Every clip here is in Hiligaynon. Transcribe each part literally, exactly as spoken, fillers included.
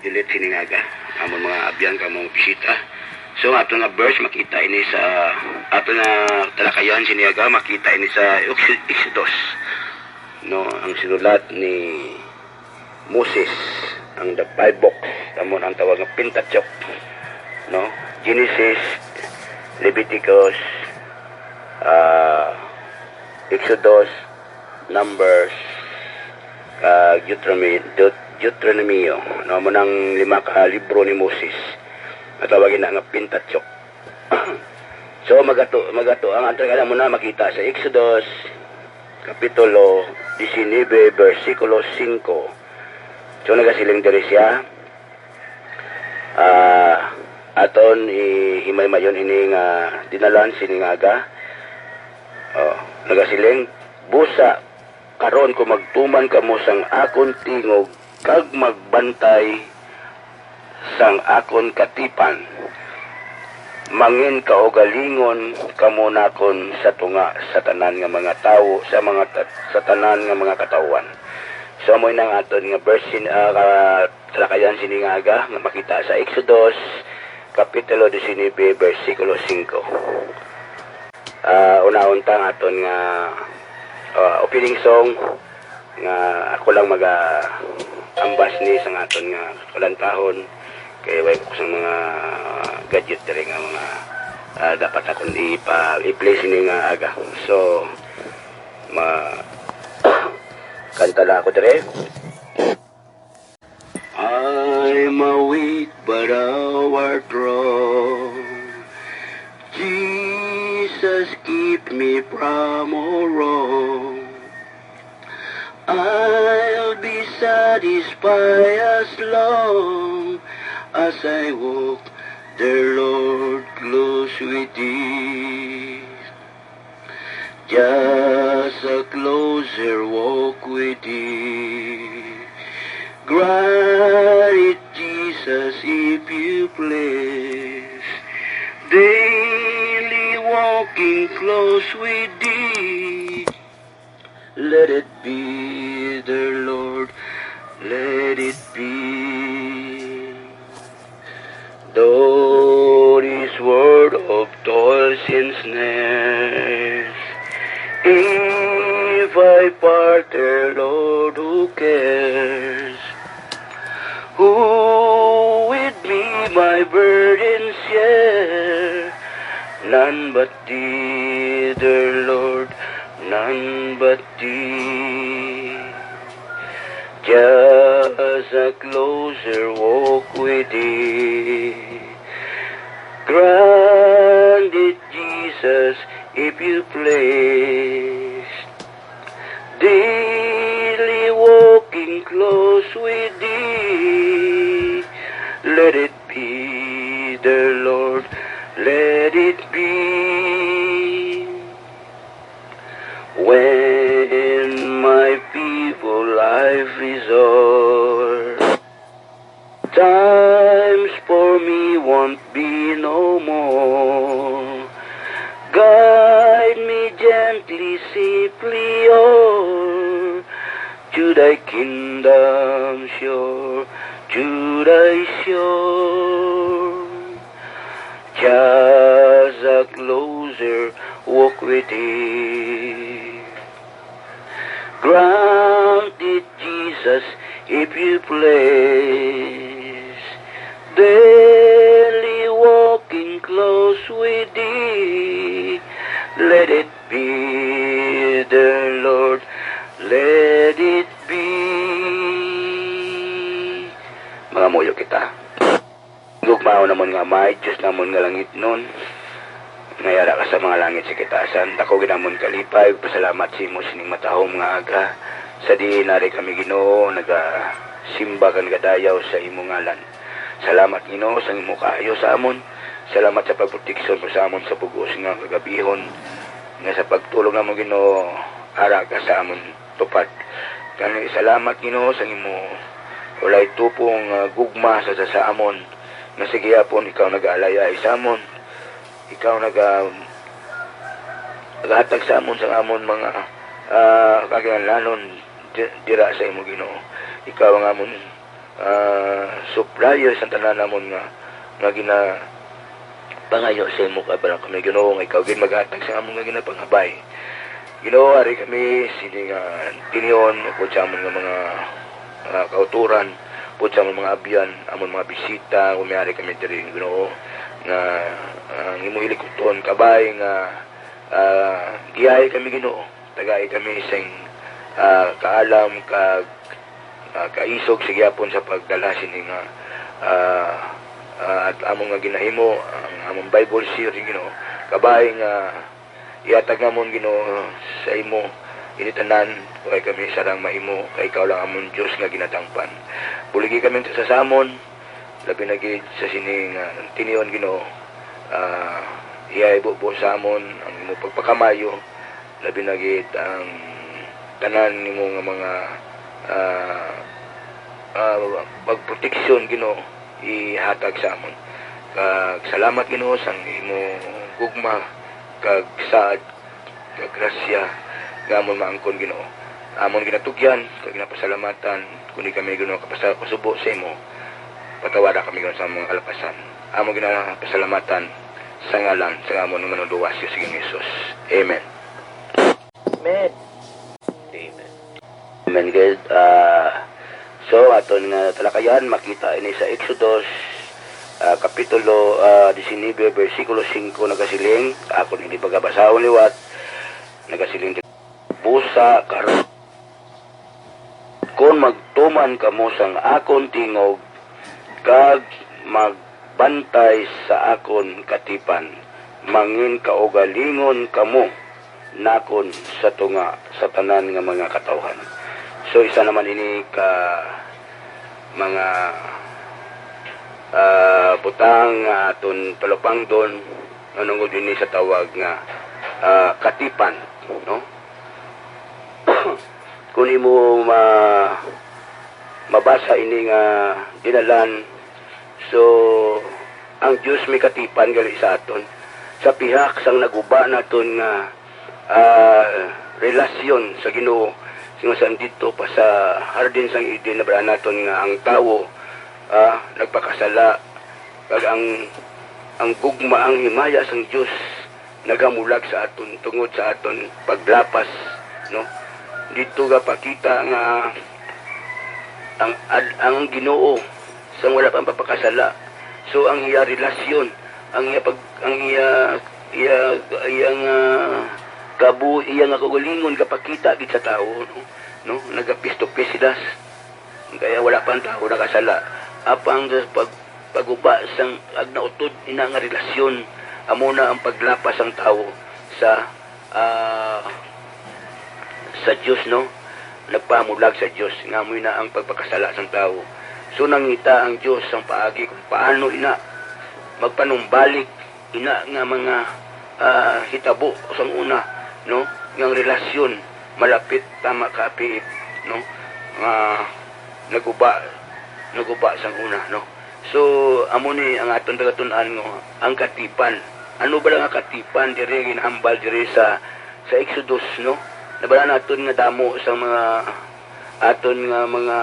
Delete sini nga aga, amon mga abyan kag mga bisita. So, ato nga verse, makita ini sa, ato nga talakayan sini nga aga, makita ini sa Exo-, Exodus, no, ang sinulat ni Moses, ang the five books, amo ang tawag nga Pentateuch, no? Genesis, Leviticus, ah, Exodus, Numbers, kag Deuteronomy, Deut-, Deuteronomio, no? Amo nang lima ka libro ni Moses. Ang tawag na nga Pentateuch. So, magato, magato ang, ang tagaan mo na makita sa Exodus, Kapitulo disinebe, bersikulo singko. So, nagasiling diri siya, ah, aton i-, himaymayon ini nga dinalan sini nga aga. Oh, nagasiling, "Busa, karon, kung magtuman kamo sang akon tingog kag magbantay sang akon katipan, mangin kaugalingon kamo nakon sa tunga sa tanan nga mga tawo, sa mga ta-, sa tanan nga mga katawhan." So, amo na ang aton nga verse sin-, ah, ka-, talakayan sini nga aga nga makita sa Exodus, Kapitulo disinebe, bersikulo singko. Ah, unahon ta ang aton nga, ah, opening song nga ako lang maga-ambas ni sa aton nga kalantahon, kay way ko sang mga gadget diri nga mga, ah, dapat akon ipa-, i-play sini nga aga. So, ma-, kanta lang ako diri. I'm a weak but thou art strong. Jesus, keep me from all wrong. I'll be satisfied as long as I walk, dear Lord, close with thee. Just a closer walk with thee. Grant it, Jesus, if you please. Daily walking close with thee. Let it be, dear Lord, let it be. Though this world of toils and snares, if I part there, Lord, who cares? Who with me my burden share? None but thee, dear Lord, none but thee. Just a closer walk with thee. Grant it, Jesus, if you please. Daily walking close with thee. Let it be, dear Lord, let it be. When my feeble life is o'er, times for me won't be no more. Guide me gently, safely o'er to thy kingdom shore, to thy shore. Just a closer walk with thee. Grant it, Jesus, if you please. Daily walking close with thee. Let it be, dear Lord, let it be. Mangamuyo kita. Gugmaon namon nga Amay, Dios namon nga langitnon, nga yara ka sa mga langit sa kitasan, dako gid namon kalipay ug pasalamat sa imo sining matahom nga aga, sa diin ari kami, Ginoo, nagasimba kag nagadayaw sa imo ngalan. Salamat, Ginoo, sa imo kaayo sa amon. Salamat sa pagproteksyon mo sa amon sa bug-os nga kagabihon, nga sa pagtulog namon, Ginoo, ara ka sa amon tupad. Gani, salamat, Ginoo, sa imo walay tupong, ah, gugma sa, sa, sa amon, nga sa gihapon ikaw nag-aalay-ay sa amon. Ikaw naga-, nagahatag sa amon sa amon mga, ah, kakinahanglanon di-, dira sa imo, Ginoo. Ikaw ang amon ah, supplier sa tanan namon nga, nga gina-, pangayo sa imo, kaabal kami, Ginoo, nga ikaw gid maghatag sa amon nga ginapangabay. Ginoo, ari kami sini nga tinion, upod sa amon nga mga, ah, kautoran, upod sa amon mga abyan, amon mga bisita, kung may ari kami diri, Ginoo, nga, ah, ang imo hilikuton, kabay nga, ah, giyahi kami, Ginoo, tagai kami sing, ah, kaalam, kag, ah, kaisog sa gihapon sa pagdala sini nga, ah, ah, at amon nga ginahimo, ang among Bible sharing, Ginoo. Kabay nga ihatag namon, Ginoo, sa imo ini tanan, kay kami sarang mahimo, kay ikaw lang amon Dios nga ginatangpan. Buligi kami sa samon, labi na gid sa sini nga tinion, Ginoo. Ah, iyahibo po sa amon ang imo pagpakamayo, labi na gid ang tanan nimo nga mga, ah, ah, pagproteksyon, Ginoo, ihatag sa amon. Kag salamat, Ginoo, sang imo gugma kag saad kag grasya nga amon maangkon, Ginoo. Amon ginatugyan kag ginapasalamatan, kundi kami, Ginoo, kapasa-, kasubo sa imo, patawada kami, Ginoo, sa mga kalapasan. Amon ginapasalamatan sa ngalan sa amon nga Manluluwas, si Ginoong Jesus. Amen. Amen. Amen. Amen, good. Ah, so, aton nga talakayan, makita ini sa Exodus, ah, kapitulo, ah, diecinuebe, bersikulo singko, nagasiling, akon ini pagabasahon liwat, nagasiling, "Busa karon, kon magtuman kamo sang akon tingog, kag magbantay sa akon katipan, mangin kaugalingon kamo nakon sa tunga sa tanan nga mga katawhan." So, isa naman ini ka mga, ah, butang nga aton talupangdon, nanungod ini sa tawag nga, ah, katipan, no? Kung imo ma-, mabasa ini nga dinalan, so, ang Dios may katipan gali sa aton. Sa pihak sang naguba naton nga, ah, relasyon sa Ginoo, singasan didto pa sa Hardin sang Eden, nabal-an naton nga ang tawo, ah, nagpakasala, kag ang, ang gugma, ang himaya sang Dios nagamulag sa aton tungod sa aton paglapas, no? Didto gapakita nga ang ad-, ang Ginoo sang wala pa ang pagpakasala. So, ang iya relasyon, ang iya pag-, ang iya, iya, iya nga kabu-, iya nga kaugalingon gapakita gid sa tawo, no? No? Naga face to face sila. Kaya wala pa ang tawo nakasala. Apang sa pag-, pagguba sang agnautod ina nga relasyon, amo na ang paglapas sang tawo sa, ah, sa Dios, no? Nagpamulag sa Dios, nga amo na ang pagpakasala sang tawo. So, nangita ang Dios sang paagi kung paano ina magpanumbalik ina nga mga, ah, hitabo sang una, no? Nga ang relasyon malapit tama ka piit, no? Nga naguba, naguba sang una, no? So, amo ni ang aton pagatun-an nga ang katipan. Ano ba lang ang katipan diri ginahambal diri sa, sa Exodus, no? Nabal-an naton nga damo sang mga aton nga mga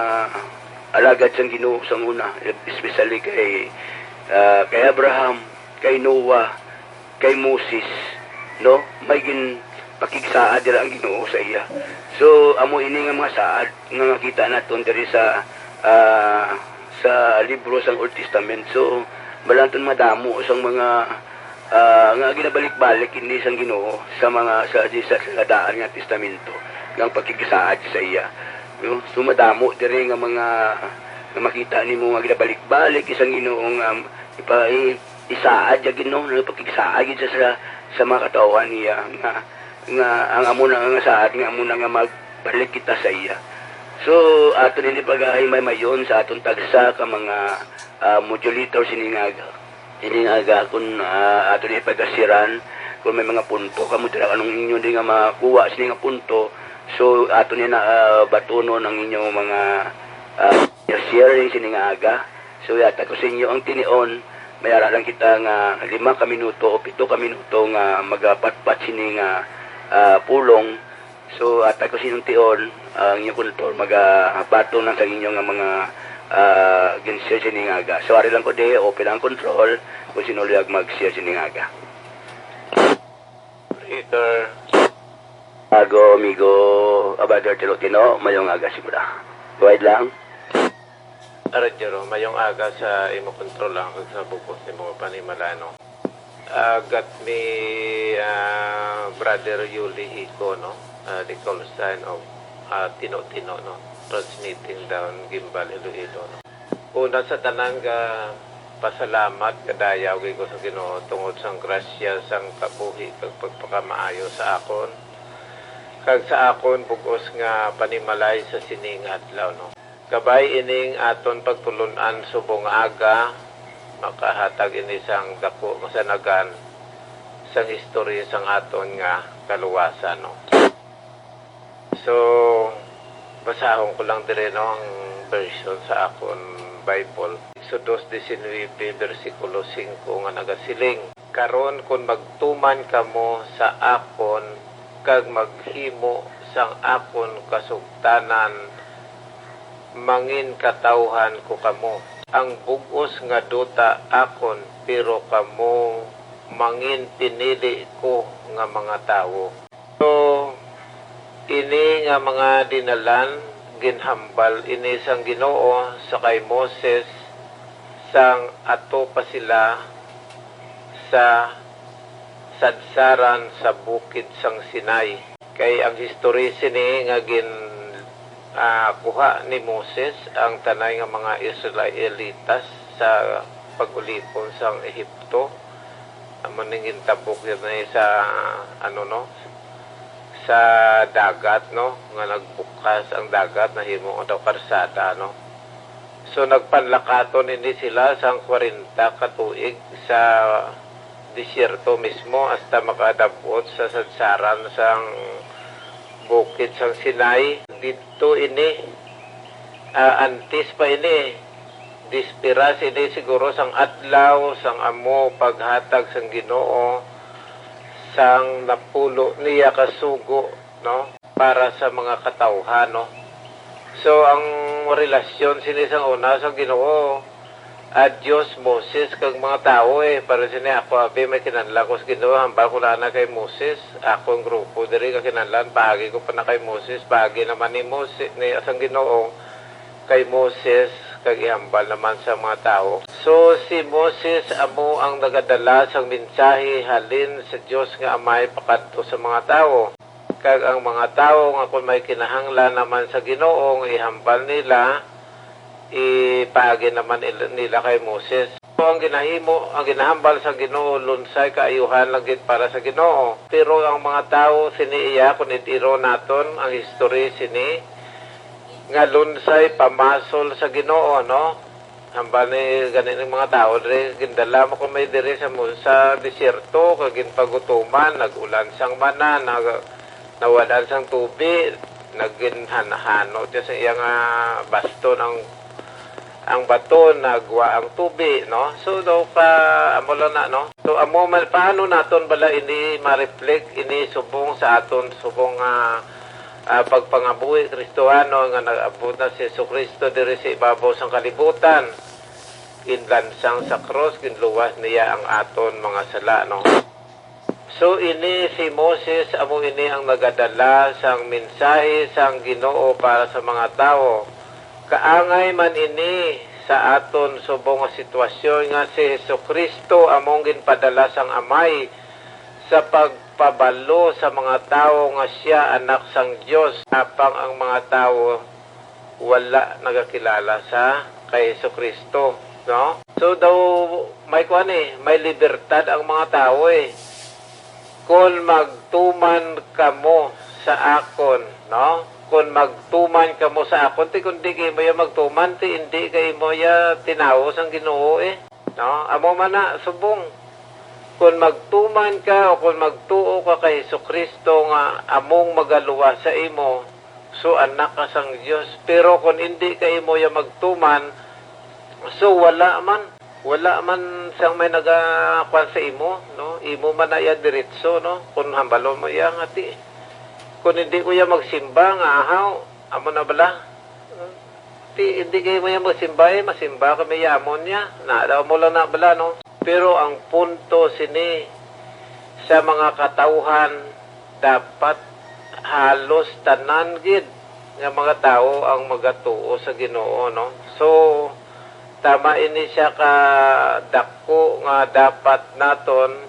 alagad sang Ginoo sang una, especially kay, ah, kay Abraham, kay Noah, kay Moses, no? May ginpakigsaad dira ang Ginoo sa iya. So, amo ini nga mga saad nga makita naton diri sa, ah, sa libro sang Old Testament. So, balanton madamo sang mga, ah, nga ginabalik-balik ini sang Ginoo sa mga, sa, sa, sa daan nga testamento, nga ang pakigsaad sa iya. No? So, madamo diri nga mga, nga makita nimo nga ginabalik-balik sang Ginoo nga ipa-, i-, isaad ya gid, no? Nagapakigsaad gid siya sa, sa mga katawhan niya nga, nga ang amo na nga saad nga amo na nga magbalik kita sa iya. So, ato nini pagahimaymayon sa aton tagsa ka mga, ah, modulator sini nga aga. Sini nga aga, kung, ah, ato ni pagasiran, kung may mga punto kamo dira, anong inyo di nga makuha sini nga punto, so ato ni na, ah, batunon ang inyong mga, ah, sharing sini nga aga. So, yata ko sa inyo ang tinion, may ara lang kita nga lima ka minuto o pito ka minuto nga magapatpat sini nga, ah, pulong. So, ata ko sa inyong tion, ang inyong control, magabaton lang sa inyo nga mga Ah, gin-share sining aga. So, ari lang ko di, open ang control kung sino luyag mag-share sining aga. Later. Ago, amigo, ah, Brother Tino-Tino, mayong aga siguro. Go ahead lang. Ara, Jero, mayong aga sa imo kontrol lang kag sa bug-os nimo nga panimalay, no? Ah, got me, ah, Brother Yuli Hico, no? Ah, the call sign of, ah, Tino-Tino, no? Transmitting down Guimbal, Iloilo, no? Una sa tanan, ga pasalamat, gadayaw gid ko sa Ginoo tungod sang grasya sang kabuhi kag pagpakamaayo sa akon, kag sa akon bug-os nga panimalay sa sini nga adlaw, no. Kabay ining aton pagtulon-an subong nga aga, makahatag ini sang daku nga sanagan sang istorya sang aton nga kaluwasan, no. So, basahon ko lang diri, no, ang version sa akon Bible. Exodo diecinuebe, bersikulo singko, nga nagasiling, "Karon, kon magtuman kamo sa akon kag maghimo sang akon kasugtanan, manginkatawhan ko kamo. Ang bug-os nga duta akon, pero kamo manginpinili ko nga mga tawo." So, ini nga mga dinalan, ginhambal ini sang Ginoo sa kay Moses sang ato pa sila sa sadsaran sa bukid sang Sinai. Kay ang history sini nga gin, ah, kuha ni Moses ang tanay nga mga Israelitas sa pag-ulipon sang Ehipto, amo ning gintabok yun ni sa, ano, no, sa dagat, no, nga nagbukas ang dagat, nahimo nga daw karsada, no. So, nagpanlakaton ini sila sang kwarenta ka tuig sa desierto mismo hasta makadab-ot sa sadsaran sang bukid sang Sinai. Didto ini, ah, antes pa ini, desperas ini siguro sang adlaw sang amo paghatag sang Ginoo sang napulo niya ka sugo, no, para sa mga katawuhan, no. So, ang relasyon sini sang una sa Ginoo, ah, Dios, Moses, kag mga tawo, eh. Para sini ako, abi, may kinahanglan ko sa Ginoo, hambal ko na ana kay Moses, ako ang grupo diri nga kinahanglan, paagi ko pa na kay Moses, paagi naman ni Moses, ni sang Ginoo kay Moses, kag ihambal naman sa mga tawo. So, si Moses amo ang nagadala sang mensahe halin sa Dios nga Amay pakadto sa mga tawo. Kag ang mga tawo nga kon may kinahanglan naman sa Ginoo nga ihambal nila, ipaagi naman il-, nila kay Moses. So, ang ginahimo, ang ginahambal sa Ginoo, lunsay kaayuhan lang gid para sa Ginoo. Pero ang mga tawo sini iya, kon id-iro naton ang history sini, nga lunsay pamasol sa Ginoo, no? Hambal ni gani ning mga tawo diri, gindala mo kami diri sa mu-, sa desierto, kag ginpagutuman, nag-ulan sang mana, nag-, nawalan sang tubi, nagginhanhano siya sa iya nga baston ang, ang bato, nagwa ang tubi, no? So, daw ka, amo lang na, no? So, amo man, paano naton bala ini ma-reflect, ini subong sa aton, subong nga, ah, pagpangabuhi Kristohano nga nag-abot na si Jesu-Cristo diri sa ibabaw sang kalibutan? Ginlansang sa krus, ginluwas niya ang aton mga sala, no? So, ini si Moses, amo ini ang nagadala sang mensahe sang Ginoo para sa mga tawo. Kaangay man ini sa aton subong nga sitwasyon nga si Jesu-Cristo among ginpadala sang Amay sa pagpabalo sa mga tawo nga sia Anak sang Dios, apang ang mga tawo wala nagakilala sa kay Jesu-Cristo, no? So, daw may kuan, eh, may libertad ang mga tawo, eh. "Kon magtuman kamo sa akon," no? "Kon magtuman kamo sa akon," ti kon di kay mo ya magtuman, ti indi kay mo ya tinawo sang Ginoo, eh. No? Amo man na, subong. Kon magtuman ka o kon magtuo ka kay Jesu-Cristo nga among magaluwas sa imo, so anak ka sang Dios. Pero kon indi ka imo ya magtuman, so wala man. Wala man sang may nagakuan sa imo, no? Imo man na iya diretso, no? Kon hambalon mo iya nga ti, kon indi ko iya magsimba nga ahaw, amo na bala? Hindi kayo mo yan masimba, eh. Masimba kami yamon niya. Na, daw mo lang na bala, no? Pero ang punto sini sa mga katawhan, dapat halos tanan gid nga mga tawo ang magatuo sa Ginoo, no? So, tama ini siya ka dako nga dapat naton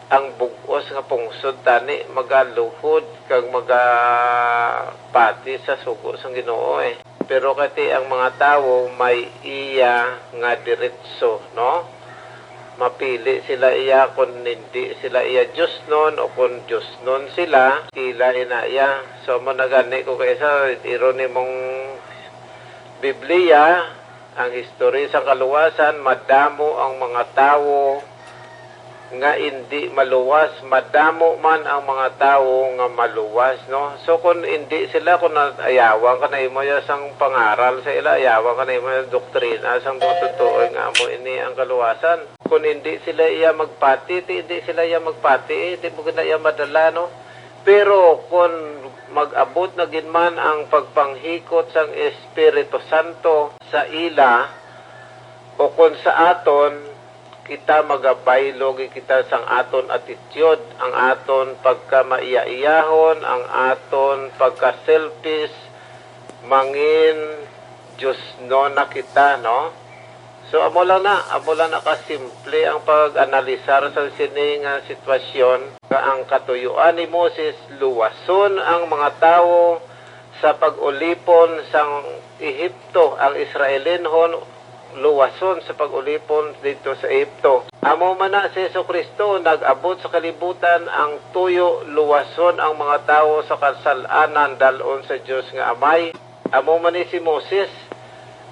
ang bug-os nga pungsod tani magaluhod kag magapati sa sugo sang Ginoo, eh. Pero kay ti ang mga tawo may iya nga diretso, no? Mapili sila iya kon hindi sila iya diosnon o kon diosnon sila, ila ina iya. So, amo na gani ko kay sa iro nimong Biblia, ang history sa kaluwasan, madamo ang mga tawo nga indi maluwas, madamo man ang mga tawo nga maluwas, no? So, kung indi sila, kung na-, ayawan ka na imo ya sang pangaral sa ila, ayawan ka na imo ya doktrina sang tutuo nga amo ini ang kaluwasan. Kung indi sila iya magpati, ti indi sila iya magpati, eh, di mo gina iya madala, no? Pero kung mag-abot na gid man ang pagpanghikot sang Espiritu Santo sa ila, o kung sa aton, kita magabaylo gid kita sang aton attitude, ang aton pagkamaiyaiyahon, ang aton pagka-selfish, mangin diosnon na kita, no? So, amo lang na, amo lang na kasimple ang pag-analisar sa sini nga sitwasyon, nga ang katuyuan ni Moses, luwason ang mga tawo sa pag-ulipon sang Ehipto, ang Israelinhon luwason sa pag-ulipon didto sa Ehipto. Amo man na si Jesu-Cristo, nag-abot sa kalibutan ang tuyo, luwason ang mga tawo sa kasal-anan, dal-on sa Dios nga Amay. Amo man ni si Moses,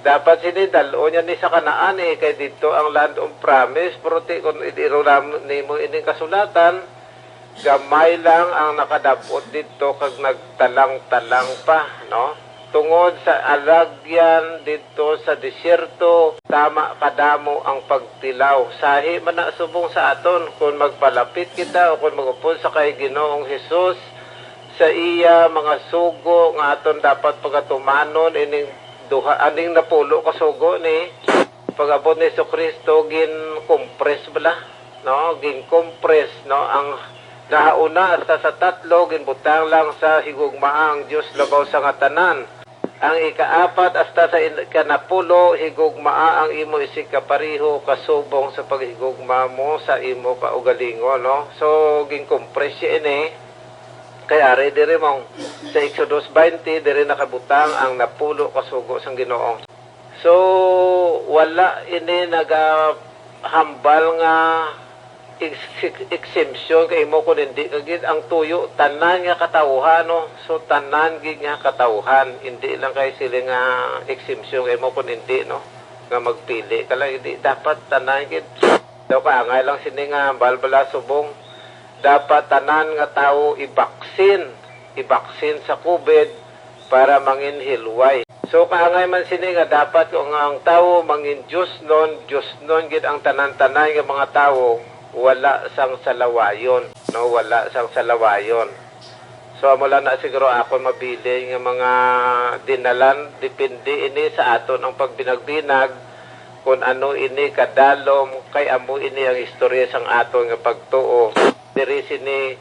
dapat sini dal-on niya ni sa Canaan, eh, kay didto ang land of promise, pero ti, kung id-, iro ram-, nimo ining kasulatan, gamay lang ang nakadab-ot didto kag nagtalang-talang pa, no? Tungod sa alagyan didto sa desierto, tama kadamo ang pagtilaw. Sahi man na subong sa aton, kon magpalapit kita o kon mag-upod sa kay Ginoong Hesus, sa iya mga sugo nga aton dapat pagatumanon ining duha, aning napulo ka sugo ni pag-abot ni Jesu-Cristo, gin-compress bala, no? Gin-compress, no? Ang nahauna hasta sa tatlo, ginbutang lang sa higugmaa ang Dios labaw sa nga tanan. Ang ikaapat hasta sa in-, ikanapulo, higugmaa ang imo isigkapareho kasubong sa paghigugma mo sa imo kaugalingon, no? So, gin-compress siya ini. Kay ari diri mo, sa Exodus twenty, diri nakabutang ang napulo ka sugo sang Ginoo. So, wala ini nagahambal nga ex-, exemption kay imo kun hindi ka gid ang tuyo, tanan nga katawuhan, no? So, tanan gid nga katawuhan, hindi lang kay sila nga exemption kay imo kun hindi, no? Nga magpili ka lang, hindi, dapat tanan gid. Daw kaangay lang sini nga hambal bala subong, dapat tanan nga tawo ibaksin, ibaksin sa COVID para manginhilway. So, kaangay man sini nga dapat kung ang tawo mangin diosnon, diosnon gid ang tanan-tanan nga mga tawo, wala sang salawayon, no, wala sang salawayon. So, amo lang na siguro akon mabilin nga mga dinalan, depende ini sa aton ang pagbinagbinag, kung ano ini kadalom, kay amo ini ang istorya sang aton nga pagtuo. Diri sini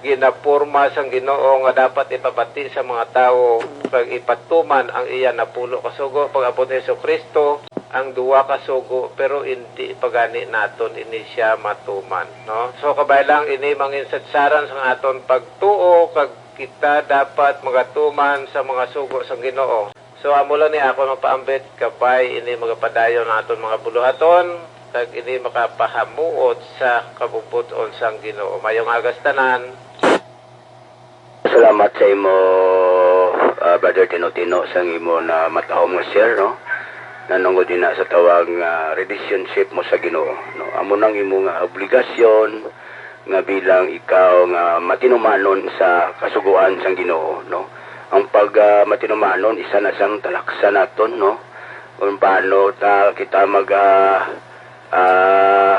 ginaporma sang Ginoo nga dapat ipabati sa mga tawo kag ipatuman ang iya napulo ka sugo pag-abot ni Jesu-Cristo, ang duha ka sugo, pero indi pa gani naton ini siya matuman, no? So, kabay lang, ini manginsatsaran sang aton pagtuo, kag kita dapat magatuman sa mga sugo sang Ginoo. So, amo lang ni ako mapaambit, kabay, ini magapadayon ang aton mga buluhaton, kag ini makapahamuot sa kabubut-on sang Ginoo. Mayong agas tanan. Salamat sa imo, ah, Brother Tino-Tino, sang imo na matahom nga share, no? Nanungod ina sa tawag nga relationship mo sa Ginoo, no? Amo nang imo nga obligasyon nga bilang ikaw nga matinumanon sa kasugoan sang Ginoo, no? Ang pag, ah, matinumanon, isa na sang talaksa naton, no? Kung paano ta, kita mag, ah, ah,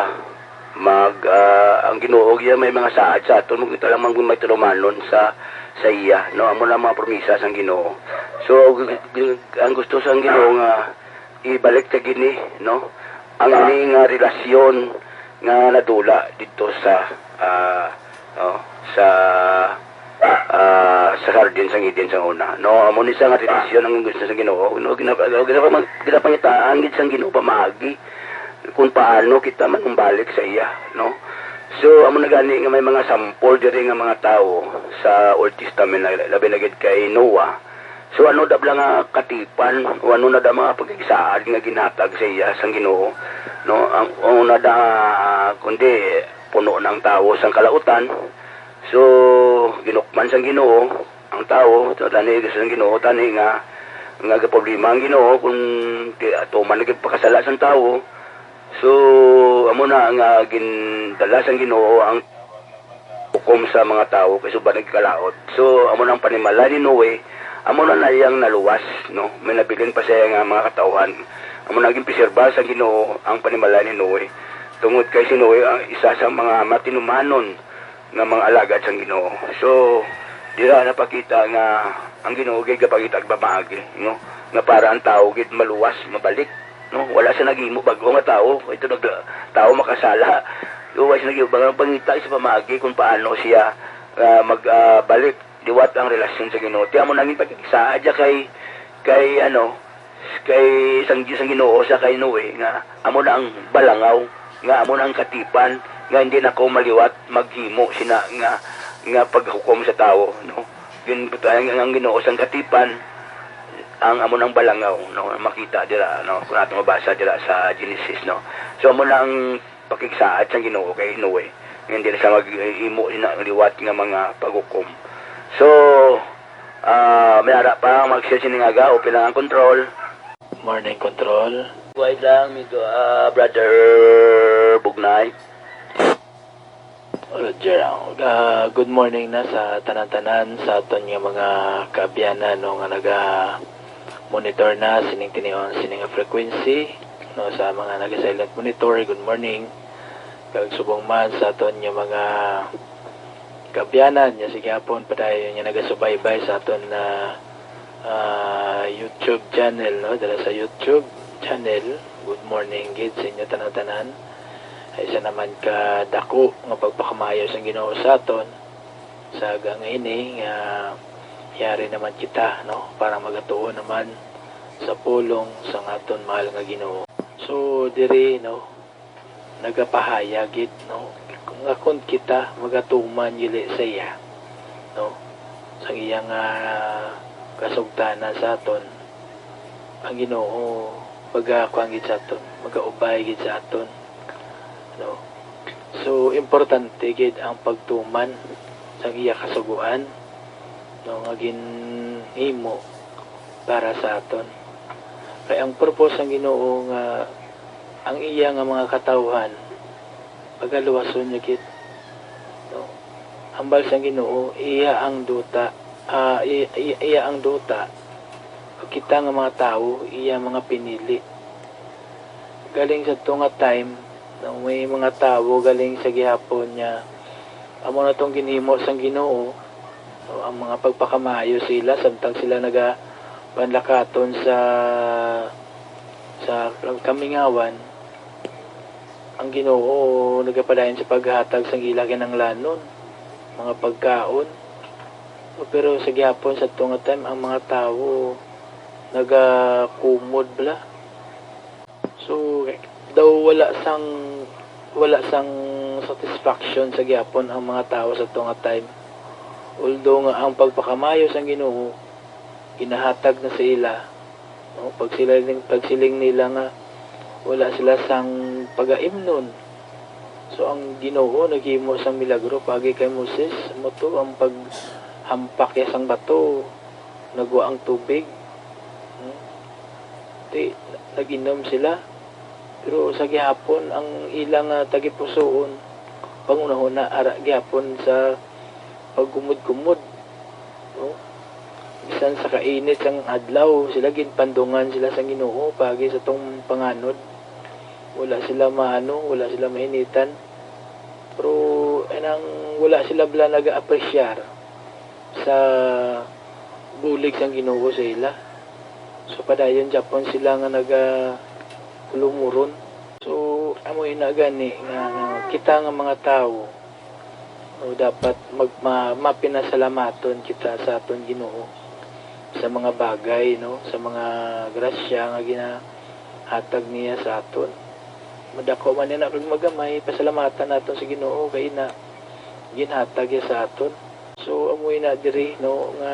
Mag, ah, ang Ginoo, iya may mga saad sa aton, magkita lamang kung may turumanon sa, sa iya, no? Amo na ang mga promisa sang Ginoo. So, g-, g-, ang gusto sang Ginoo nga ibalik ta gini, no? Ang ini nga relasyon nga nadula didto sa, ah, no, sa, ah, sa Hardin sang Eden sang una, no? Amo ni sa nga relasyon ang gusto sang Ginoo, no? Gina-, gina-, ginapangitaan gid sang Ginoo pamaagi kung paano kita manumbalik sa iya, no? So, amo na gani nga may mga sample diri nga mga tawo sa Old Testament, na labi na gid kay Noah. So, ano da bala nga katipan, o ano na da mga pagkigsaad nga ginhatag sa iya sang Ginoo, no? Ang una da, kundi puno na ang tawo sang kalautan. So, ginukman sang Ginoo ang tawo, so, tani gusto sang Ginoo, tani nga, nga gaproblema ang Ginoo kung ti-, tuman nagpakasala sang tawo. So, amo na nga gindala sang Ginoo ang hukom sa mga tawo kay subad nagkalaot. So, amo na ang panimalay ni Noe, amo na na iyang naluwas, no? May nabilin pa siya nga mga katawhan. Amo na ginpreserbar sa Ginoo ang panimalay ni Noe. Tungod kay si Noe ang isa sa mga matinumanon nga mga alagad sang Ginoo. So, dira napakita nga ang Ginoo gid gapangita pamaagi, no? Nga para ang tawo gid maluwas, mabalik, no? Wala siya naghimo bag-o nga tawo. Ito nag-, tawo makasala. So, wala siya naghimo bag-o, pangita sa pamaagi kung paano siya, ah, mag, ah, balik liwat ang relasyon sa Ginoo. Ti amo nangin pagkigsaad siya kay, kay, ano, kay sang, sang Ginoo sa kay Noe nga amo na ang balangaw, nga amo na ang katipan, nga hindi na ko maliwat maghimo sina nga, nga paghukom sa tawo, no? Gin-, ang, ang Ginoo sang katipan, ang amo nang balangaw, no? Makita dira, no? Kung ato mabasa dira sa Genesis, no? So, amo na ang pakigsaad sang Ginoo kay Noe, nga hindi na siya maghimo sina liwat nga mga paghukom. So, ah, may ara pa ang mag-share sining aga, open lang ang control. Morning control. Buhay lang, migo, ah, Brother Bugnay. Roger, ah, good morning na sa tanan-tanan, sa aton nga mga kaabyanan, no, nga naga-monitor na sining tinion, sining frequency, no, sa mga naga-silent monitor, good morning. Kag subong man sa aton nga mga kaabyanan, nga sige hapon padayon nga nagasubaybay sa aton na, ah, YouTube channel, no? Dala sa YouTube channel, good morning gid sa inyo tanan-tanan. Ay isa naman ka dako nga pagpakamayo sang Ginoo sa aton. Sa aga nga ini nga yari naman kita, no, para magatuon naman sa pulong sang aton mahal nga Ginoo. So, diri, no, nagapahayag gid, no, nga kon kita magatuman gid sa iya, no, sang iya nga kasugtanan sa aton, ang Ginoo magakuan gid sa aton, magaubay gid sa aton, no. So, importante gid ang pagtuman sang iya kasugoan, no, nga ginhimo para sa aton. Kay ang purpose sang Ginoo nga ang iya nga mga katawhan pagaluwason niya gid, no? Hambal sang Ginoo, iya ang duta, ah, i-, i-, iya ang duta. Ug kita nga mga tawo, iya mga pinili. Galing sa tunga time, no, may mga tawo galing sa gihapon niya, amo na tong ginhimo sang Ginoo, no, ang mga pagpakamayo sila samtang sila nagapanlakaton sa, sa kamingawan. Ang Ginoo nagapadayon sa paghatag sang ila kinahanglanon, mga pagkaon. Pero sa gihapon, sa tunga time, ang mga tawo nagakumod bala. So, daw wala sang, wala sang satisfaction sa gihapon ang mga tawo sa tunga time. Although nga ang pagpakamayo sang Ginoo ginahatag na sa ila, no? Pagsiling, pagsiling nila nga wala sila sang pagaimnon. So, ang Ginoo naghimo sang milagro paagi kay Moses, amo to ang paghampak niya sang bato, nagwa ang tubig. Hmm? Ti, nag-inom sila. Pero sa gihapon, ang ila nga tagipusoon, panghunahuna ara gihapon sa pagkumod-kumod, no? Bisan sa kainit sang adlaw, sila ginpandungan sila sang Ginoo paagi sa tong panganod. Wala sila maano, wala sila mainitan. Pero, eh, nang wala sila bala nag-aapresyar sa bulig sang Ginoo sa ila. So, padayon gyapon sila nga naga-, lumuron. So, amo ina gani nga, nga kita nga mga tawo, no, dapat mag-, ma-, mapinasalamaton kita sa aton Ginoo sa mga bagay, no, sa mga grasya nga ginahatag niya sa aton. Madako man ina kag magamay, pasalamatan naton sa Ginoo kay ina ginhatag niya sa aton. So, amo ina diri, no, nga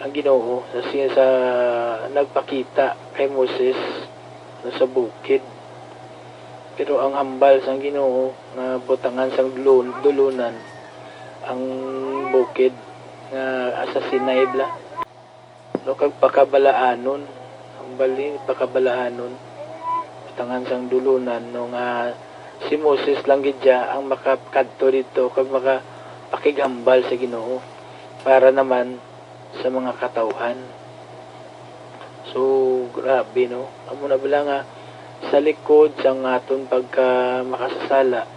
ang Ginoo sa, sa, sa nagpakita kay Moses, no, sa bukid. Pero ang hambal sang Ginoo nga butangan sang dulon-, dulunan ang bukid nga sa Sinai bala. No, kag pakabalaanon, hambal ni pakabalaanon, butangan sang dulunan, no, nga si Moses lang gid siya ang makakadto didto kag makapakighambal sa Ginoo para naman sa mga katawhan. So, grabe, no? Amo na bala nga sa likod sang aton pagka makasasala,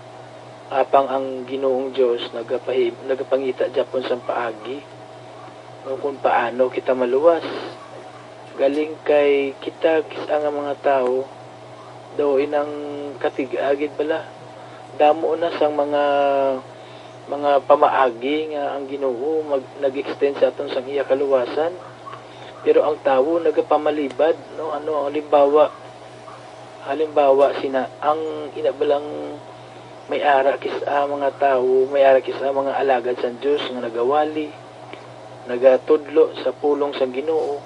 apang ang Ginoong Dios nagapahim-, nagapangita gyapon sang paagi, no, kung paano kita maluwas. Galing kay kita kis-a nga mga tawo, daw inang katig-a gid bala. Damo na sang mga, mga pamaagi nga ang Ginoo mag-, nag-extend sa aton sang iya kaluwasan. Pero ang tawo nagapamalibad, no? Ano ang halimbawa? Halimbawa sina, ang ina balang may ara kis-a mga tawo, may ara kis-a mga alagad sang Dios nga nagawali, nagatudlo sa pulong sang Ginoo,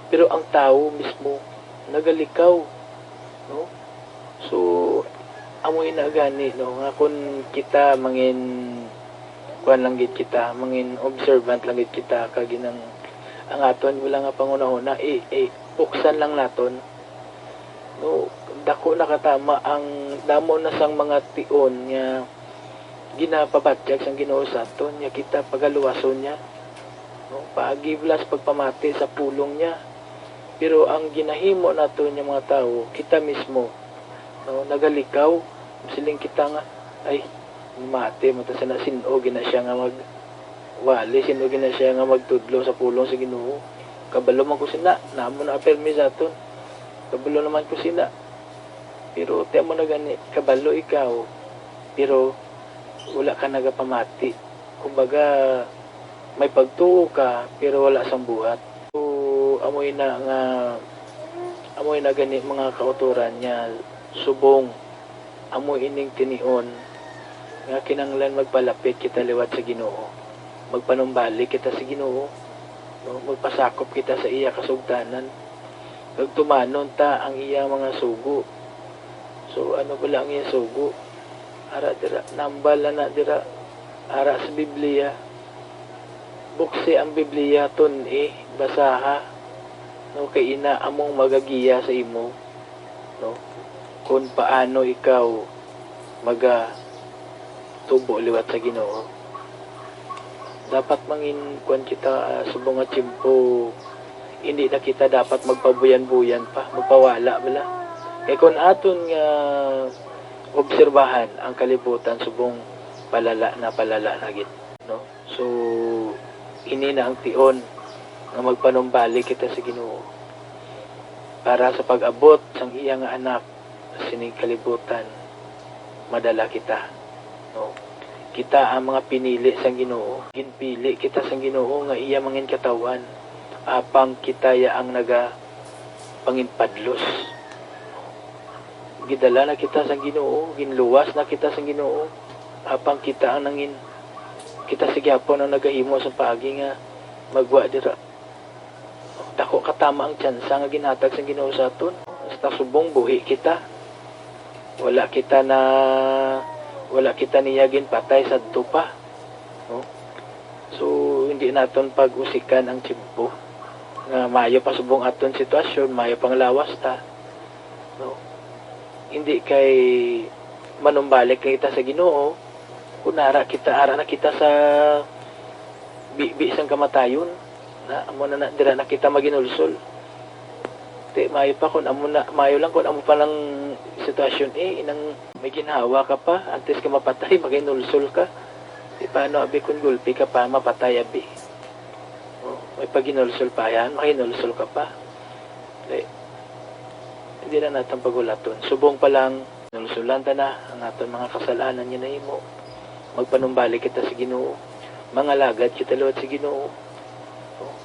pero ang tawo mismo nagalikaw, no? So, amo ina gani, no, nga kung kita mangin, kuan lang gid kita, mangin observant lang gid kita, kag inang ang aton wala nga panghunahuna, i-, i-, buksan lang naton, no? Dako na katama ang damo na sang mga tion nga ginapabatyag sang Ginoo sa aton, nga kita pagaluwason niya, no? Paagi bala sa pagpamati sa pulong niya. Pero ang ginahimo nato nga mga tawo, kita mismo, no, nagalikaw. Siling kita nga, "Ay, mati man ta sina, sin-o gina siya nga magwali, sin-o gina siya nga magtudlo sa pulong sa Ginoo?" Kabalo man ko sina, namo na permi sa aton. Kabalo naman ko sina. Pero ti amo na gani, kabalo ikaw, pero wala ka nagapamati. Kumbaga, may pagtuo ka, pero wala sang buhat. So, amo ina nga, amo ina gani mga kautoran nga subong, amo ining tinion nga kinahanglan magpalapit kita liwat sa Ginoo. Magpanumbalik kita sa Ginoo, no? Magpasakop kita sa iya kasugtanan. Kag tumanon ta ang iya mga sugo. So, ano bala ang iya sugo? Ara dira, nambal na na dira. Ara sa Biblia. Buksi ang Biblia, tun-i, basaha. No, kay ina among magagiya sa imo, no? Kung paano ikaw maga tubo liwat sa Ginoo. Dapat mangin kuan kita, ah, subong nga tiyempo, hindi na kita dapat magpabuyan-buyan pa, magpawala bala. Kay kung aton nga obserbahan ang kalibutan, subong palala na, palala na gid, no? So, ini na ang tion nga magpanumbalik kita sa Ginoo para sa pag-abot sang iya nga Anak sining kalibutan, madala kita, no? Kita ang mga pinili sang Ginoo. Ginpili kita sang Ginoo nga iya mangin katawhan, apang kita ya ang naga panginpadlos. Gidala na kita sang Ginoo, ginluwas na kita sang Ginoo, apang kita ang nangin-, kita sa gihapon ang nagahimo sang paagi nga magwa dira. Dako katama ang tsansa nga ginhatag sang Ginoo sa aton. Basta subong buhi kita. Wala kita na, wala kita niya ginpatay sadto pa. No? So, hindi naton pag-usikan ang tiyempo. Nga maayo pa subong aton sitwasyon, maayo pang lawas ta. No? Hindi kay manumbalik na kita sa Ginoo, kung ara kita, ara na kita sa bibi sang kamatayon. Na, amo na, na, dira na kita maginulsol. Ti, maayo pa kung amo na, maayo lang kung amo pa nang sitwasyon, eh, inang may ginhawa ka pa, antes ka mapatay, maginulsol ka. Ti, paano, abi, kung gulpi ka pa, mapatay, abi? Oh, may paginulsol pa yan, maginulsol ka pa. Ti, hindi na natin pagulaton. Subong pa lang, nulsulan ta na ang aton mga kasalanan nga nahimo. Magpanumbalik kita sa Ginoo. Mangalagad kita liwat sa Ginoo. Oh,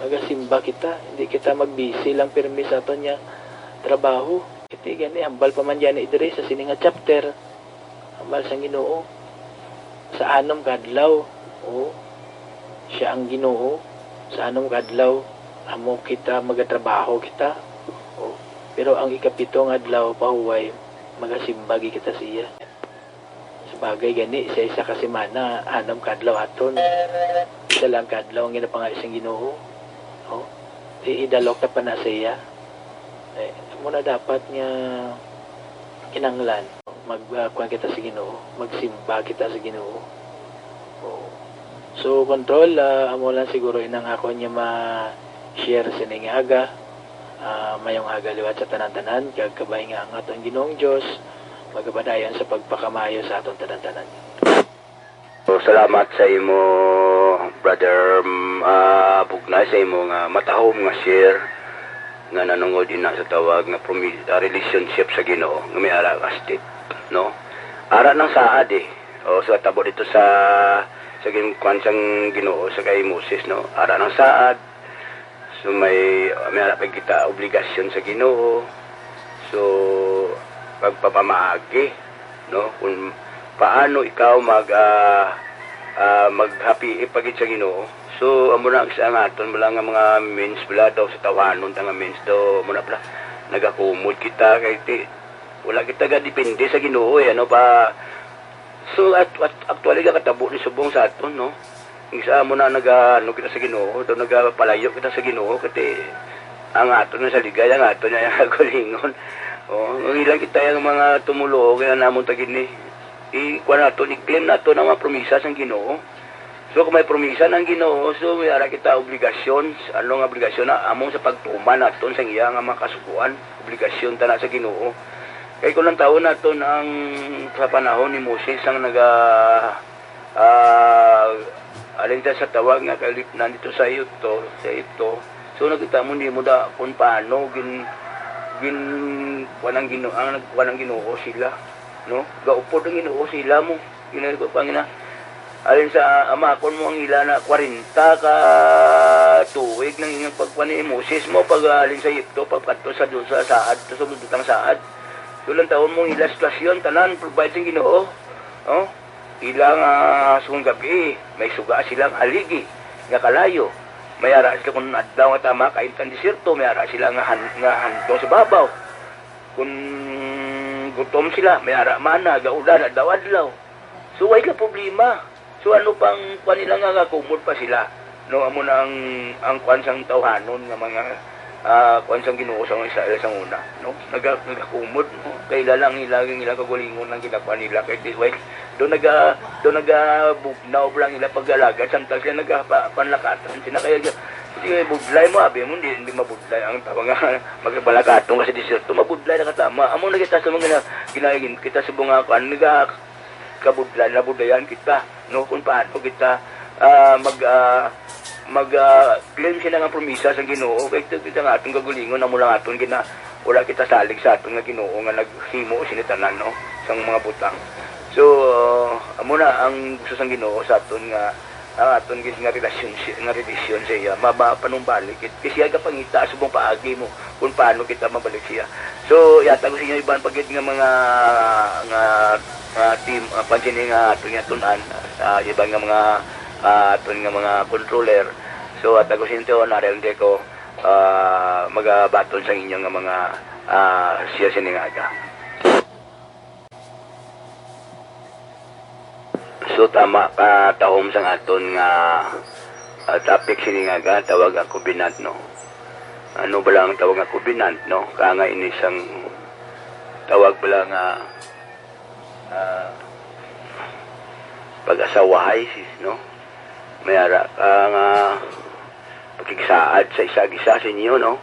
magasimba kita. Hindi kita magbisi lang pirmi sa aton nga trabaho. Iti gani, hambal pa man gani diri sa sini nga chapter. Hambal sang Ginoo. Sa anom ka adlaw, o, siya ang Ginoo. Sa anom ka adlaw, amo kita, magatrabaho kita. O, pero ang ikapito nga adlaw, pahuway, magasimba gid kita sa iya. Sa bagay gani, sa isa ka semana, anom ka adlaw aton. Isa lang ka adlaw ang ginapangayo sang Ginoo. O, i-, idalok na pa na sa iya. Eh, amo na dapat nga kinahanglan. Mag, ah, kuwan kita sa Ginoo, magsimba kita sa Ginoo. Oo. So, Control, ah, amo lang siguro inang akon nga ma-share sining aga. Ah, mayong aga liwat sa tanan-tanan, kag kabay nga ang aton Ginoong Dios magapadayon sa pagpakamaayo sa aton tanan-tanan. So, salamat sa imo, Brother, mm, ah, Bugnay, sa imo nga matahom nga share nga nanungod ina sa tawag nga promi-, ah, relationship sa Ginoo nga may ara ka state, no? Ara nang saad, eh. O, sa tabo dito sa, sa gin-, kwan sang Ginoo sa kay Moses, no? Ara nang saad. So, may, may ara pa kita obligasyon sa Ginoo. So, pagpapamaagi, no? Kung paano ikaw mag, ah, ah, maghapii pa gid sa Ginoo. So, amo na ang sa aton bala nga mga means bala daw sa tawhanon ta nga means daw, amo na bala. Nagakumod kita kay ti-, wala kita gadepende sa Ginoo, eh, ano pa. So, at, at, actually, nakatabo ni subong sa aton, no? Ang isa mo na naga-, ano kita sa Ginoo, daw nagapalayo kita sa Ginoo, kati ang aton na sa ligay, ang aton na yung kalingon. Oh, ang ilang kita yung mga tumuluo, kaya namon ta gini. I-, kuha nato, i-claim nato ang mga promisa sang Ginoo. So, kung may promisa ng Ginoo, so, may ara kita obligasyon. Ano nga obligasyon na? Amo sa pagtuman naton sa iya nga mga kasukuan. Obligasyon ta na sa Ginoo. Kay kung ang taon naton ang sa panahon ni Moses ang naga, ah, alin ta sa tawag nga kalipnan dito sa Egipto, sa Egipto. So, nakita mo, hindi mo da kung paano gin-, gin-, kuwan ang Ginoo, ang nagkuwan ang Ginoo sila, no? Gaupod ang Ginoo sila mo. Ginoo ko pangina. Alin sa amakon mo ang ila na kwarenta ka tuig nang inyong pagkuwan ni Moses mo, pag, ah, alin sa Egipto, pagkadto sa, sa saad, to sa butang saad. Tulang taon mo ang ila sitwasyon, tanan, provide sing Ginoo. Oh? Ila nga subong gabi, may suga silang haligi, nga kalayo. May ara sila kung adlaw nga tama, kaintan desierto, may ara sila nga han-, nga handong sa babaw. Kung gutom sila, may ara mana, gaulan, adlaw-adlaw. So, wala problema. So, ano pang kuwan nila nga gakumod pa sila? No, amo na ang, ang kuwan sang tawhanon nga mga, ah, kuwan sang Ginoo sa mga Israel sa una, no? Naga-, nagakumod, no? Kay ila lang, ila, ang ilang kagulingon ang ginakuha nila. Kay di, well, do naga-, do nagabugnaw lang ila pag-alagad, samtang sila nagapanlakatan. Sila kaya, di, budlay mo, abi mo, di, di mabudlay ang tawag nga, magbalakatong ka sa desierto, mabudlay na katama. Amo na kita sa mga gina-, gina-, kita sa mga kuwan, naga-, kabudlan, nabudlayan kita, no? Kung paano kita, ah, mag, ah, mag, ah, claim sila nga promisa sa Ginoo, kay ito kita nga atong kagulingon, amo lang aton gina-, wala kita salig sa aton nga Ginoo nga naghimo sini tanan, no? Sang mga butang. So, amo na ang gusto sang Ginoo sa aton nga, ang aton gid nga relasyon, nga relasyon sa iya, ma-, mapanumbalik gid. Kay siya gapangita subong paagi mo kung paano kita mabalik siya. So, yata ko sa inyo iban pa gid nga mga, nga, nga team, ah, pansin nga aton nga tun-an, ah, iban nga mga, ah, aton nga mga controller. So, at ako sinto, narelde ko, ah, magabaton sa inyo nga mga, ah, siya sining aga. So, tama ka, tahom sang aton nga, ah, topic sini nga ga-, tawag nga covenant, no? Ano bala ang tawag nga covenant, no? Kaya nga ini sang tawag bala nga, ah, pag-asawahay, sis, no? May ara ka nga pakigsaad sa isa-isa sa inyo, no?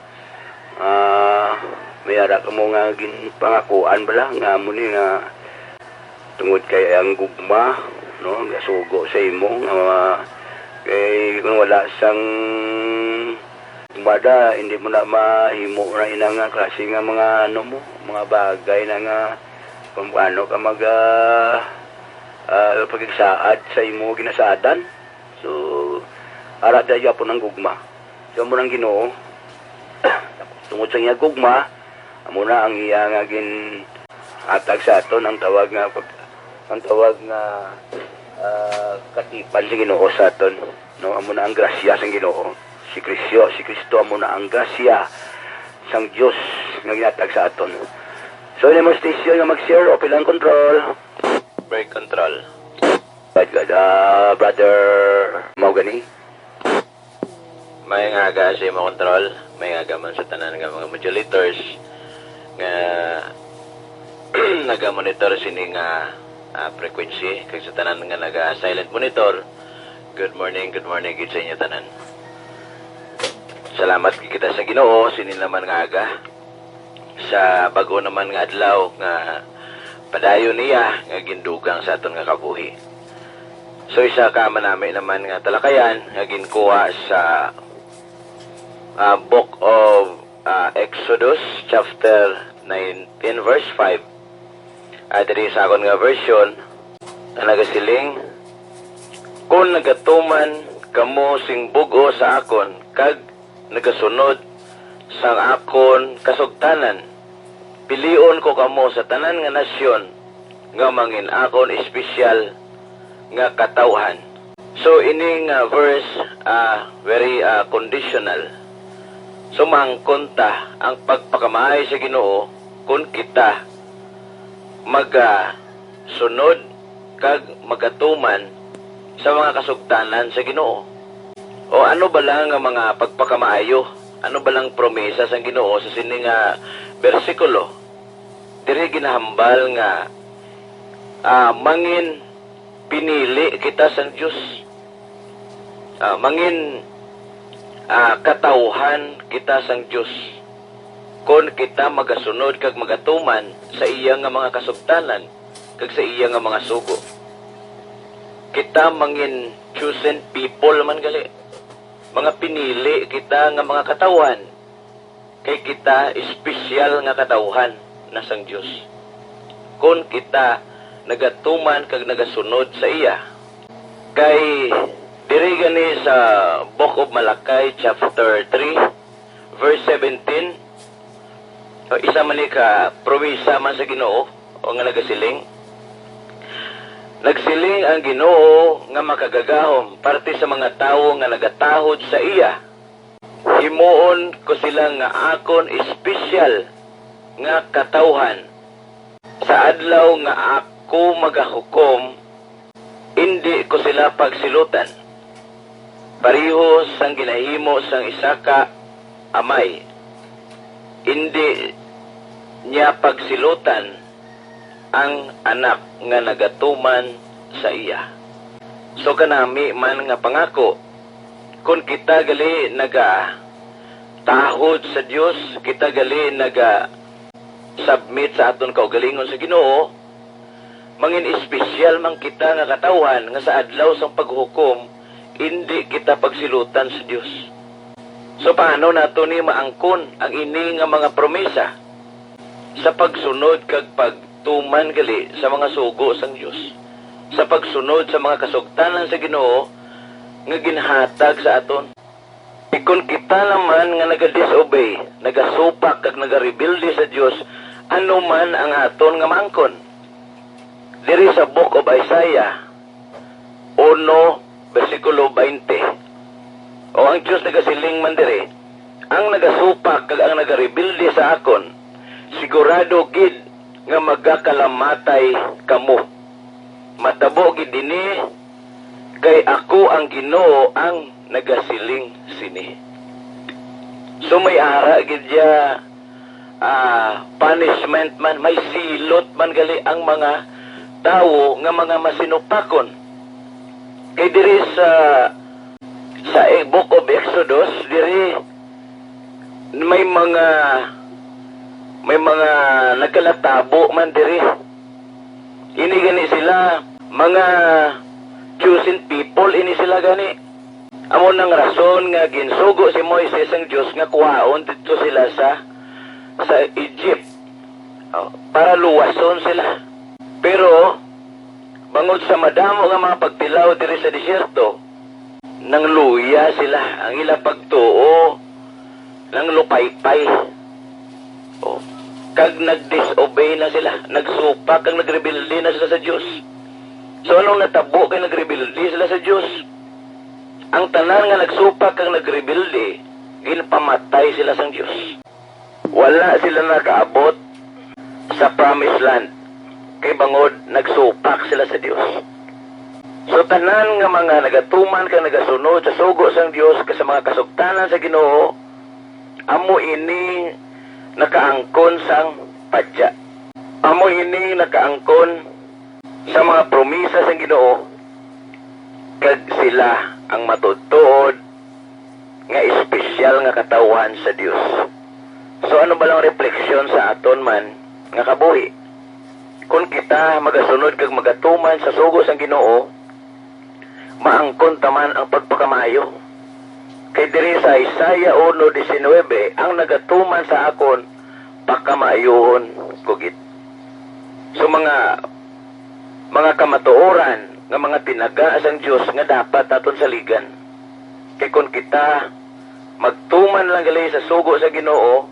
Ah, may ara kamo nga ginpangakuan bala nga amo ni nga tungod kay ang gugma, no, gasugo sa imo nga mga, kay kung wala sang gugma da, hindi mo na mahimo na ina nga klase nga mga ano mo, mga bagay na nga kung paano ka mag, ah, ah, pagigsaad sa imo ginasadan. So, ara da gyapon ang gugma. So, amo nang Ginoo, tungod sa iya gugma, amo na ang iya nga ginhatag sa aton ang tawag nga pag-, ang tawag nga, ah, katipan sa Ginoo sa aton. No, amo na ang grasya sang Ginoo. Si Kristo, si Kristo amo na ang grasya sang Dios nga ginhatag sa aton. So, ini mo station nga mag-share, okay lang control. Break control. But, uh, brother Mahogany. May nga aga sa imo control, may nga aga man sa tanan nga mga modulators nga naga-monitor sini nga, ah, frequency, kag sa tanan nga naga-silent monitor. Good morning, good morning gid sa inyo tanan. Salamat gid kita sa Ginoo sini naman nga aga, sa bag-o naman nga adlaw nga padayon niya nga gindugang sa aton nga kabuhi. So, isa ka manami naman nga talakayan nga ginkuha sa, ah, Book of, ah, Exodus, chapter nineteen, verse five. Ah, diri sa akon nga version, nga nagasiling, "Kon nagatuman kamo sing bug-os sa akon kag nagasunod sang akon kasugtanan, pilion ko kamo sa tanan nga nasyon nga mangin-akon espesyal nga katawhan." So, ini nga verse, ah, very, ah, conditional. So, maangkon ta ang pagpakamaayo sa Ginoo kon kita magasunod kag magatuman sa mga kasugtanan sa Ginoo. O ano bala nga mga pagpakamaayo? Ano balang promesa sang Ginoo sa sini nga bersikulo? Diri ginahambal nga, ah, mangin pinili kita sang Dios. Ah, mangin, ah, katawhan kita sang Dios kon kita magasunod kag magatuman sa iya nga mga kasugtanan kag sa iya nga mga sugo. Kita mangin chosen people man gali. Mga pinili kita nga mga katawhan, kay kita espesyal nga katawhan na sang Dios kon kita nagatuman kag nagasunod sa iya. Kay diri gani sa Book of Malachi, chapter three, verse seventeen, o, isa man ni ka promesa man sa Ginoo, o, nga nagasiling, "Nagsiling ang Ginoo nga makagagahom parte sa mga tawo nga nagatahod sa iya, himuon ko sila nga akon espesyal nga katawhan. Sa adlaw nga ako magahukom, indi ko sila pagsilutan. Pareho sang ginahimo sang isa ka amay, indi niya pagsilutan ang anak nga nagatuman sa iya." So, kanami man nga pangako, kon kita gali nagatahod sa Dios, kita gali naga-submit sa aton kaugalingon sa Ginoo, mangin espesyal man kita nga katawhan nga sa adlaw sang paghukom indi kita pagsilutan sa Dios. So, paano nato ni maangkon ang ini nga mga promesa? Sa pagsunod kag pagtuman gali sa mga sugo sang Dios, sa pagsunod sa mga kasugtanan sa Ginoo nga ginhatag sa aton. Kon kita naman nga naga-disobey, nagasupak kag nagarebelde sa Dios, ano man ang aton nga maangkon? Diri sa Book of Isaiah, uno, bersikulo twenty. O, ang Dios nagasiling man diri, "Ang nagasupak kag ang nagarebelde sa akon, sigurado gid nga magakalamatay kamo. Matabo gid ini, kay ako ang Ginoo ang nagasiling sini." So, may ara gid ya, ah, punishment man, may silot man gali ang mga tawo nga mga masinupakon. Kay diri sa, sa Book of Exodus, diri May mga, may mga nagkalatabo man diri. Ini gani sila, mga chosen people ini sila gani. Amo nang rason nga ginsugo si Moises ang Dios nga kuhaon didto sila sa, sa Egypt, oh, para luwason sila. Pero bangod sa madamo nga mga pagtilaw diri sa desierto, nangluya sila. Ang ila pagtuo nanglupaypay. Oh. Kag nag-disobey na sila, nagsupak kag nagrebelde na sila sa Dios. So, anong natabo kay nagrebelde sila sa Dios? Ang tanan nga nagsupak kag nagrebelde, ginpamatay sila sang Dios. Wala sila nakaabot sa promised land, kay bangod nagsupak sila sa Dios. So, tanan nga mga nagatuman kag nagasunod sa sugo sang Dios kag sa mga kasugtanan sa Ginoo, amo ini nakaangkon sang padya. Amo ini nakaangkon sa mga promisa sang Ginoo, kag sila ang matuod-tuod nga espesyal nga katawhan sa Dios. So, ano ba lang refleksyon sa aton man nga kabuhi? Kon kita magasunod kag magatuman sa sugo sang Ginoo, maangkon ta man ang pagpakamaayo. Kay diri sa Isaiah uno diecinuebe, "Ang nagatuman sa akon, pakamaayohon ko gid." So, mga, mga kamatuoran nga mga tinaga sang Dios nga dapat naton saligan. Kay kon kita magtuman lang gali sa sugo sa Ginoo,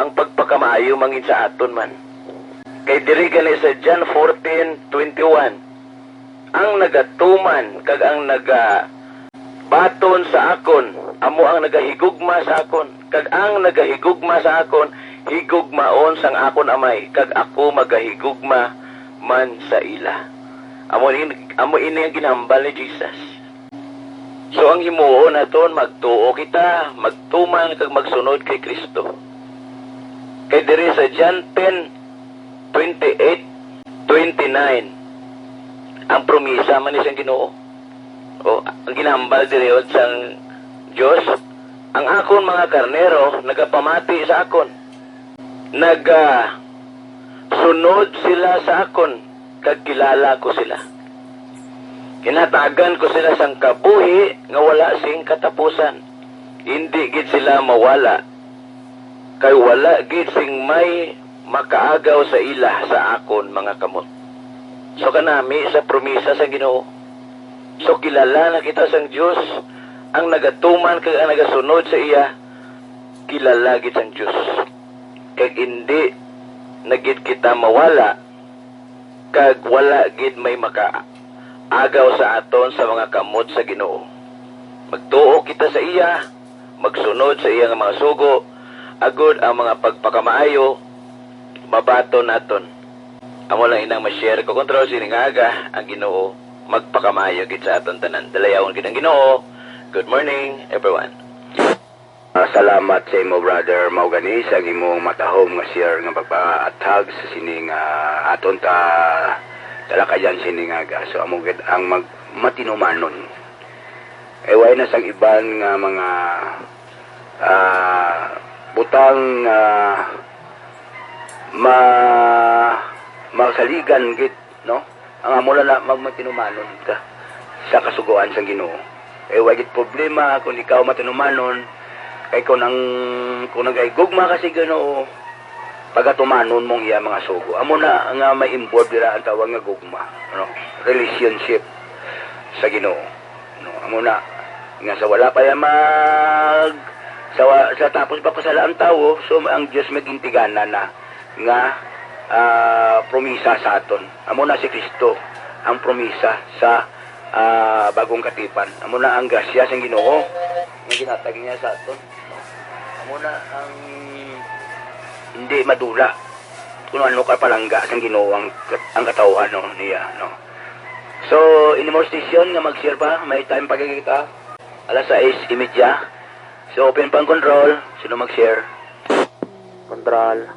ang pagpakamaayo mangin sa aton man. Kay diri gani sa John fourteen twenty-one, "Ang nagatuman kag ang nagabaton sa akon, amo ang nagahigugma sa akon, kag ang nagahigugma sa akon, higugmaon sang akon Amay, kag ako magahigugma man sa ila." Amo ini, amo ini ang ginhambal ni Jesus. So, ang himuon naton, magtuo kita, magtuman kag magsunod kay Cristo. Kay diri sa John ten twenty-eight, twenty-nine, ang promisa man ni sang Ginoo. O, ang ginhambal diri sang Dios, "Ang akon mga karnero nagapamati sa akon. Nagasunod sila sa akon, kag kilala ko sila. Ginhatagan ko sila sang kabuhi nga wala sing katapusan. Indi gid sila mawala, kay wala gid sing may makaagaw sa ila sa akon mga kamot." So, kanami sa promisa sa Ginoo. So, kilala na kita sang Dios, ang nagatuman kag ang nagasunod sa iya, kilala gid sang Dios. Kag indi na gid kita mawala, kag wala gid may makaagaw sa aton sa mga kamot sa Ginoo. Magtuo kita sa iya, magsunod sa iya nga mga sugo, agod ang mga pagpakamaayo mabaton naton. Amo lang inang ma-share ko, Control, sini nga aga, ang Ginoo magpakamaayo gid sa aton tanan. Dalayawon gid ang Ginoo. Good morning, everyone. Ah, salamat sa imo, brother. Mao gani sa imong matahom nga share nga pagpaathag sa sini nga aton ta talakayan sini nga aga. So, amo gid ang mag-, matinumanon. Eh, way na sang iban nga mga, ah, butang nga ma-, masaligan gid, no? Ang amo lang na mag-, matinumanon ka sa kasugoan sang Ginoo. Eh, way gid problema kung ikaw matinumanon, kay kung ang, kung nagahigugma ka sa Ginoo, pagatumanon mong iya mga sugo. Amo na nga may involved dira ang tawag nga gugma, no? Relationship sa Ginoo. No, amo na nga sa wala pa yan mag, sa wa-, sa tapos pa ko sala ang tawo, so ang Dios may gintigana na nga, ah, promisa sa aton. Amo na si Cristo ang promisa sa, ah, bagong katipan. Amo na ang grasya sang Ginoo nga ginhatag niya sa aton. Amo na ang hindi madula kung ano ka palangga sang Ginoo ang, ang katawhan, no, niya, no. So, any more station nga mag-share pa? May time pa kita. Alas sais y media. So, open pang Control. Sino mag-share? Control.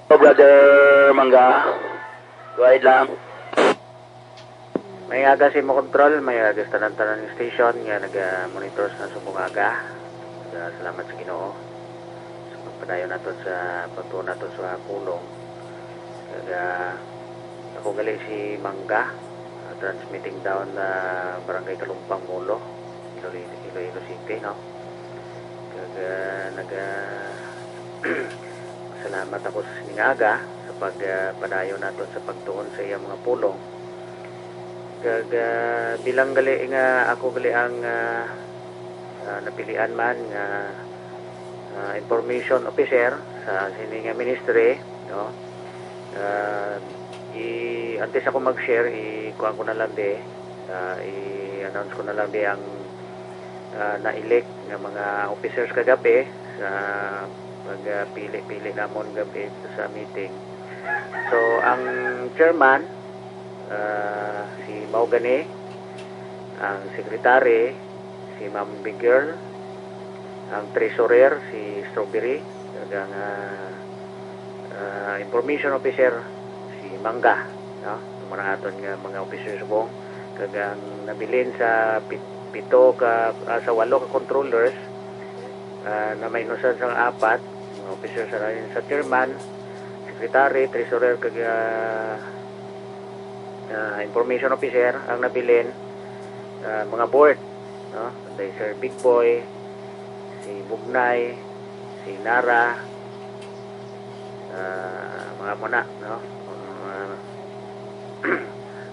Oh, Brother Mangga. Go ahead lang. May aga sa imo, Control. May aga sa tanan-tanan nga station nga naga-monitor sa subong aga. Naga-, salamat sa Ginoo. Padayon naton sa pagtuon naton sa pulong. Kag, ah, ako gali si Mangga, ah, transmitting down na Barangay Kalumpang, Molo, Iloilo, Iloilo City, no? Kag, ah, nag, ah, salamat ako sa sining aga sa pag, ah, padayon naton sa pagtuon sa iyang mga pulong. Kag, ah, bilang gali nga ako gali ang, ah, ah, napilian man nga, ah, information officer sa sini nga ministry, no? Ah, i-, antes ako mag-share, i-, kuwan ko na lang di, ah, i-announce ko na lang di ang, ah, na-elect nga mga officers kagabi sa pagpili-pili namon gabi sa meeting. So, ang chairman, ah, si Mahogany, ang secretary, si Ma'am Big Girl, ang treasurer, si Strawberry, kag ang, ah, ah, information officer, si Mangga, no? Ang mga aton nga mga officers subong, kag ang nabilin sa pit-, pito ka, ah, sa walo ka controllers, ah, na may inusan sang apat, mga officers sa, sa chairman, secretary, treasurer, kag, ah, ah, information officer ang nabilin, ah, mga board, no? Kay Sir Big Boy, si Bugnay, si Nara, ah, mga muna, no? Mga,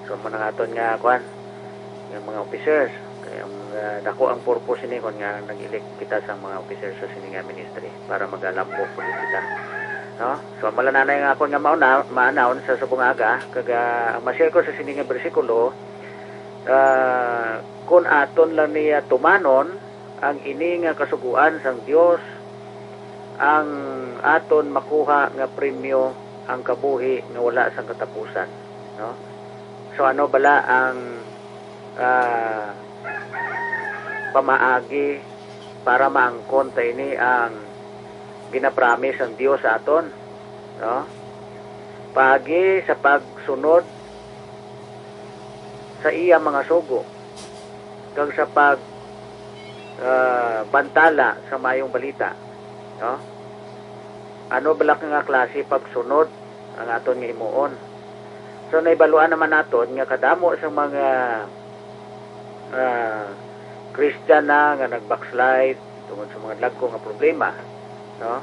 so, muna nga aton nga, kwan, yung mga officers. Kaya ang, ah, dako ang purpose ini, kung nga nag-elect kita sa mga officers sa sini nga ministry para magalambok po kita. No? So, mala nanay nga akon nga mauna, ma-announce sa subong aga, kag, ah, ang ma-share ko sa sini nga bersikulo, ah, kun aton lang niya tumanon, ang ini nga kasuguan sang Dios, ang aton makuha nga premyo, ang kabuhi nga wala sang katapusan, no? So, ano bala ang, ah, pamaagi para maangkon ta ini ang ginapromise sang Dios sa aton, no? Paagi sa pagsunod sa iya mga sugo kag sa pag, ah, bantala sa maayong balita, no? Ano bala ka nga klase pagsunod ang aton nga himuon? So, naibaluan naman naton nga kadamo sa mga, ah, Christian na nga nag-backslide tungod sa mga dagko nga problema, no?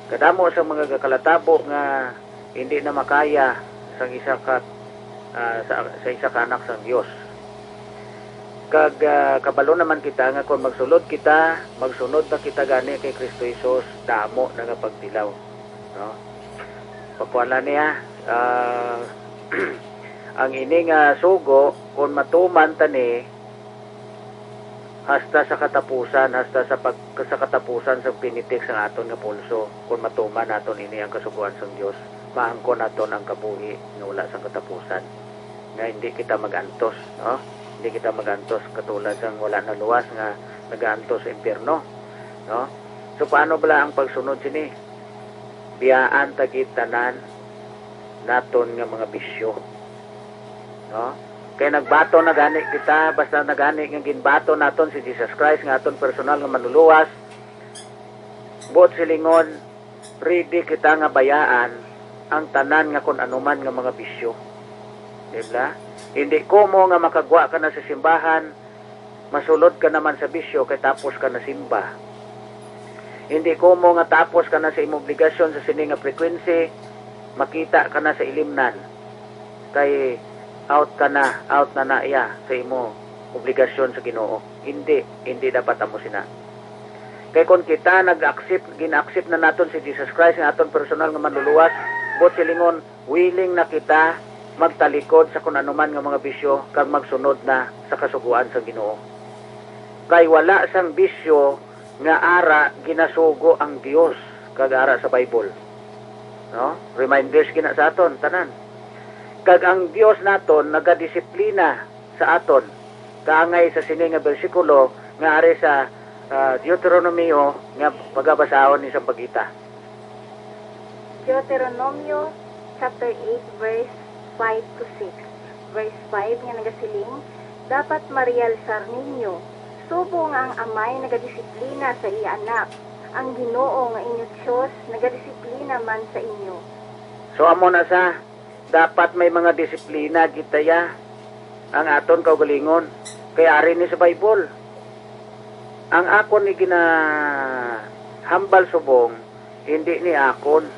Kadamo sa mga gakalatabo nga hindi na makaya sang isa ka, ah, sa, sa isa ka anak sang Dios. Kag, ah, kabalo naman kita nga kon magsulod kita, magsunod na kita gani kay Kristo Jesus, damo na nga pagtilaw, no? Pagkuan lang niya, ah, ang ini nga sugo, kon matuman ta ni, hasta sa katapusan, hasta sa pag-, sa katapusan sa pinitik sang aton nga pulso, kon matuman naton ini ang kasugoan sang Dios, maangkon naton ang kabuhi nga wala sang katapusan, nga hindi kita mag-antos, no? Hindi kita mag-antos katulad sang wala na luwas nga nagaantos sa impyerno, no? So, paano bala ang pagsunod sini? Biyaan ta gid tanan naton nga mga bisyo, no? Kay nagbaton na gani kita, basta na gani nga ginbaton naton si Jesus Christ nga aton personal nga manluluwas, buot silingon, ready kita nga bayaan ang tanan nga kun anuman nga mga bisyo. Di ba? Hindi komo nga makagwa ka na sa simbahan, masulod ka naman sa bisyo kay tapos ka na simba. Hindi komo nga tapos ka na sa imo obligasyon sa sini nga frequency, makita ka na sa ilimnan. Kay out ka na, out na na iya sa imo obligasyon sa Ginoo. Hindi, hindi dapat amo sina. Kay kon kita nag-accept, gina-accept na naton si Jesus Christ nga aton personal nga manluluwas, buot silingon, willing na kita magtalikod sa kun anuman nga mga bisyo kag magsunod na sa kasugoan sa Ginoo. Kay wala sang bisyo nga ara ginasugo ang Dios, kag ara sa Bible. No? Reminders gina sa aton tanan. Kag ang Dios naton nagadisiplina sa aton, kaangay sa sini nga bersikulo nga ari sa, ah, Deuteronomio nga pagabasahon ni sang pagita. Deuteronomio chapter eight, verse five to six. Verse five nga nagasiling, "Dapat marialsar ninyo, subo nga ang amay nagadisiplina sa iya anak, Ang Ginoo nga inyo Dios nagadisiplina man sa inyo. So, amo na sa, dapat may mga disiplina kita ya ang aton kaugalingon. Kay ari ni sa Bible. Ang akon ni ginahambal subong, hindi ni akon,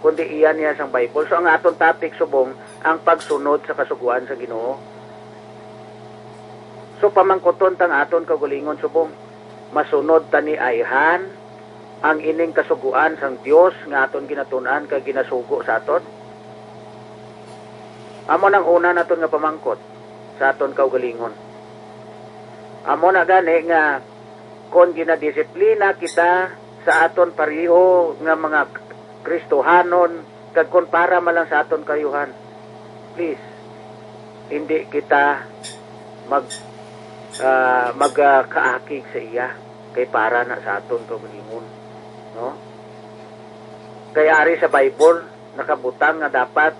kundi iya niya sang Bible. So, ang aton topic subong, ang pagsunod sa kasugoan sa Ginoo. So, pamangkuton tang aton kaugalingon subong, masunod ta ni ayhan ang ining kasugoan sang Dios nga aton ginatun-an kag ginasugo sa aton? Amo nang una naton nga pamangkot sa aton kaugalingon. Amo na gani nga kon ginadisiplina kita sa aton pareho nga mga Kristohanon, kag kon para man lang sa aton kaayuhan, please, hindi kita mag, ah, magkaakig sa iya, kay para na sa aton kaugalingon, no? Kay ari sa Bible, nakabutang nga dapat,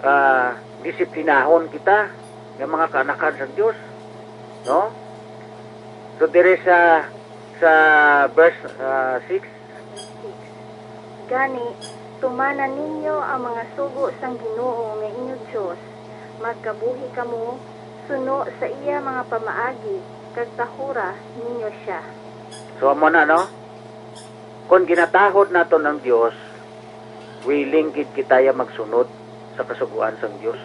ah, disiplinahon kita nga mga kaanakan sang Dios, no? So, diri sa, sa verse, ah, six. Gani, tumana ninyo ang mga sugo sang Ginoo nga inyo Dios. Magkabuhi kamo suno sa iya mga pamaagi, kag tahura ninyo sia. So, amo na, no? Kon ginatahod naton ang Dios, willing gid kita ya magsunod sa kasugoan sang Dios.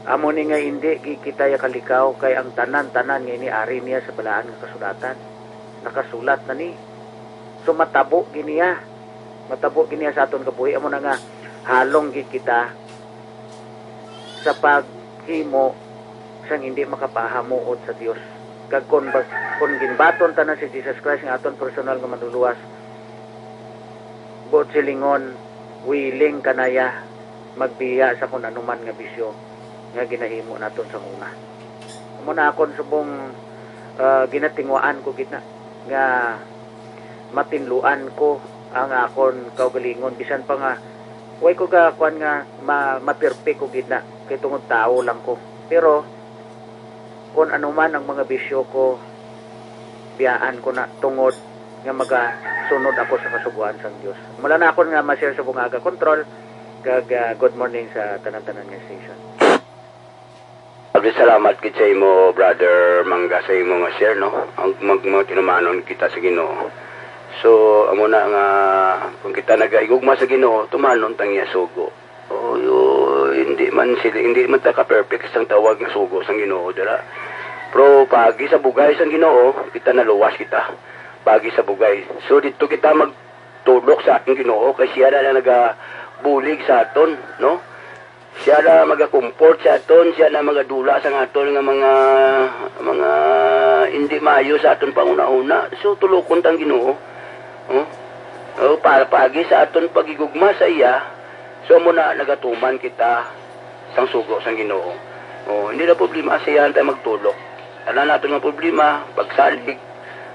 Amo ni nga indi gid kita ya kalikaw, kay ang tanan-tanan nga ini ari niya sa Balaan nga Kasulatan. Nakasulat na ni. So, matabo gid niya. Matabo gid niya sa aton kabuhi. Amo na nga, halong gid kita sa paghimo sang hindi makapahamuot sa Dios. Kag kon ba, kon ginbaton ta na si Jesus Christ nga aton personal nga Manluluwas, buot silingon, willing ka na ya magbiya sa kun anuman nga bisyo nga ginahimo naton sa una. Amo na akon subong, ah, ginatinguhaan ko gid na nga matinluan ko ang akon kaugalingon, bisan pa nga way ko ga kuan nga ma-, maperpek ko gid na, kay tungod tawo lang ko. Pero kon ano man ang mga bisyo ko, biyaan ko na tungod nga magasunod ako sa kasugoan sang Dios. Mula na akon nga ma-share sa bungaga control, kag, ah, good morning sa tanan-tanan nga station. Abdi salamat gid sa imo, brother Mangga, sa imo nga share, no? Ang mag-, mga tinumanon kita sa Ginoo. So, amo na nga, kung kita nagaigugma sa Ginoo, tumanon tang iya sugo. O, yo, hindi man sila, hindi man ta ka-perfect sang tawag nga sugo sang Ginoo, dira. Pero pagi sa bugay sang Ginoo, kita naluwas kita. Pagi sa bugay. So, dito kita magtulok sa ating Ginoo, kay siya na lang nagabulig sa aton, no? Siya na magakomfort sa aton, siya na magadula sa aton nga mga, mga hindi maayo sa aton panghunahuna. So, tulokon tang Ginoo. Oh? Oh, para pagi sa aton pagigugma sa iya, so mo na nagatuman kita sang sugo sang Ginoo. Oh, hindi na problema sa iya tayo magtulok. Ano naton nga problema? Pagsalig,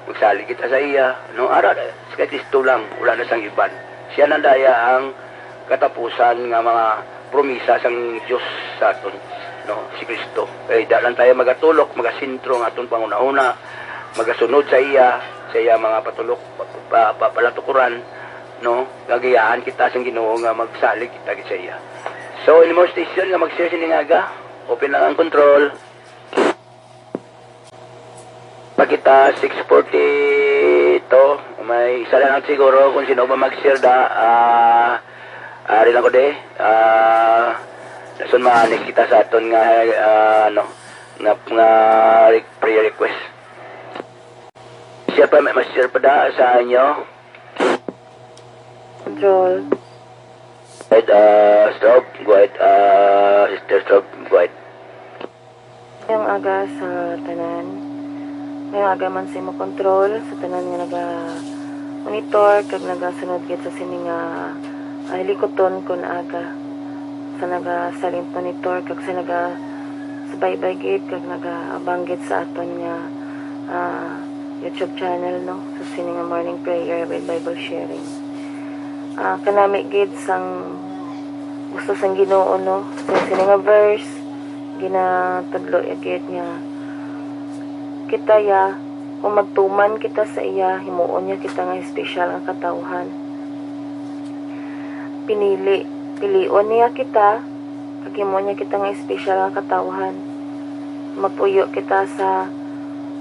magsalig kita sa iya. No, ara, si Kristo lang, wala na sang iban. Siya na daya ang katapusan nga mga promisa sang Dios sa aton, no, si Kristo. Kay da lang tayo magatulok, magasentro ang aton panghunahuna, magasunod sa iya, sa iya mga patulok, pa, pa, palatukuran, no, gagayaan kita sang Ginoo nga magsalig kita gid sa iya. So, ini mo station nga mag-share sini nga aga, open lang ang control. Pakita six forty-two. May isa lang siguro kung sino ba mag-share da. Ah, ari lang ko de. Ah, dason ma-next kita sa aton nga, ah, ano, nga, nga re-, prayer request. Siya pa, may ma-share pa da sa inyo. Control. Go ahead, ah, Strobe. Go ahead, ah, Sister Strobe. Go ahead. Mayong aga sa tanan. Mayong aga man sa imo control, sa tanan nga naga-monitor kag nagasunod gid sa sini nga, ah, hilikuton kon aga. Sa naga-silent monitor kag sa naga-subaybay gid kag nagaabang gid sa aton nga, ah, YouTube channel, no? Sa sini nga morning prayer with Bible sharing. Ah, kanami gid sang gusto sang Ginoo, no? Sa sini nga verse, ginatudlo ya gid nga kita ya Kung magtuman kita sa iya, himuon niya kita nga espesyal nga katawhan. Pinili, pilion niya kita, kag himuon niya kita nga espesyal nga katawhan. Mapuyo kita sa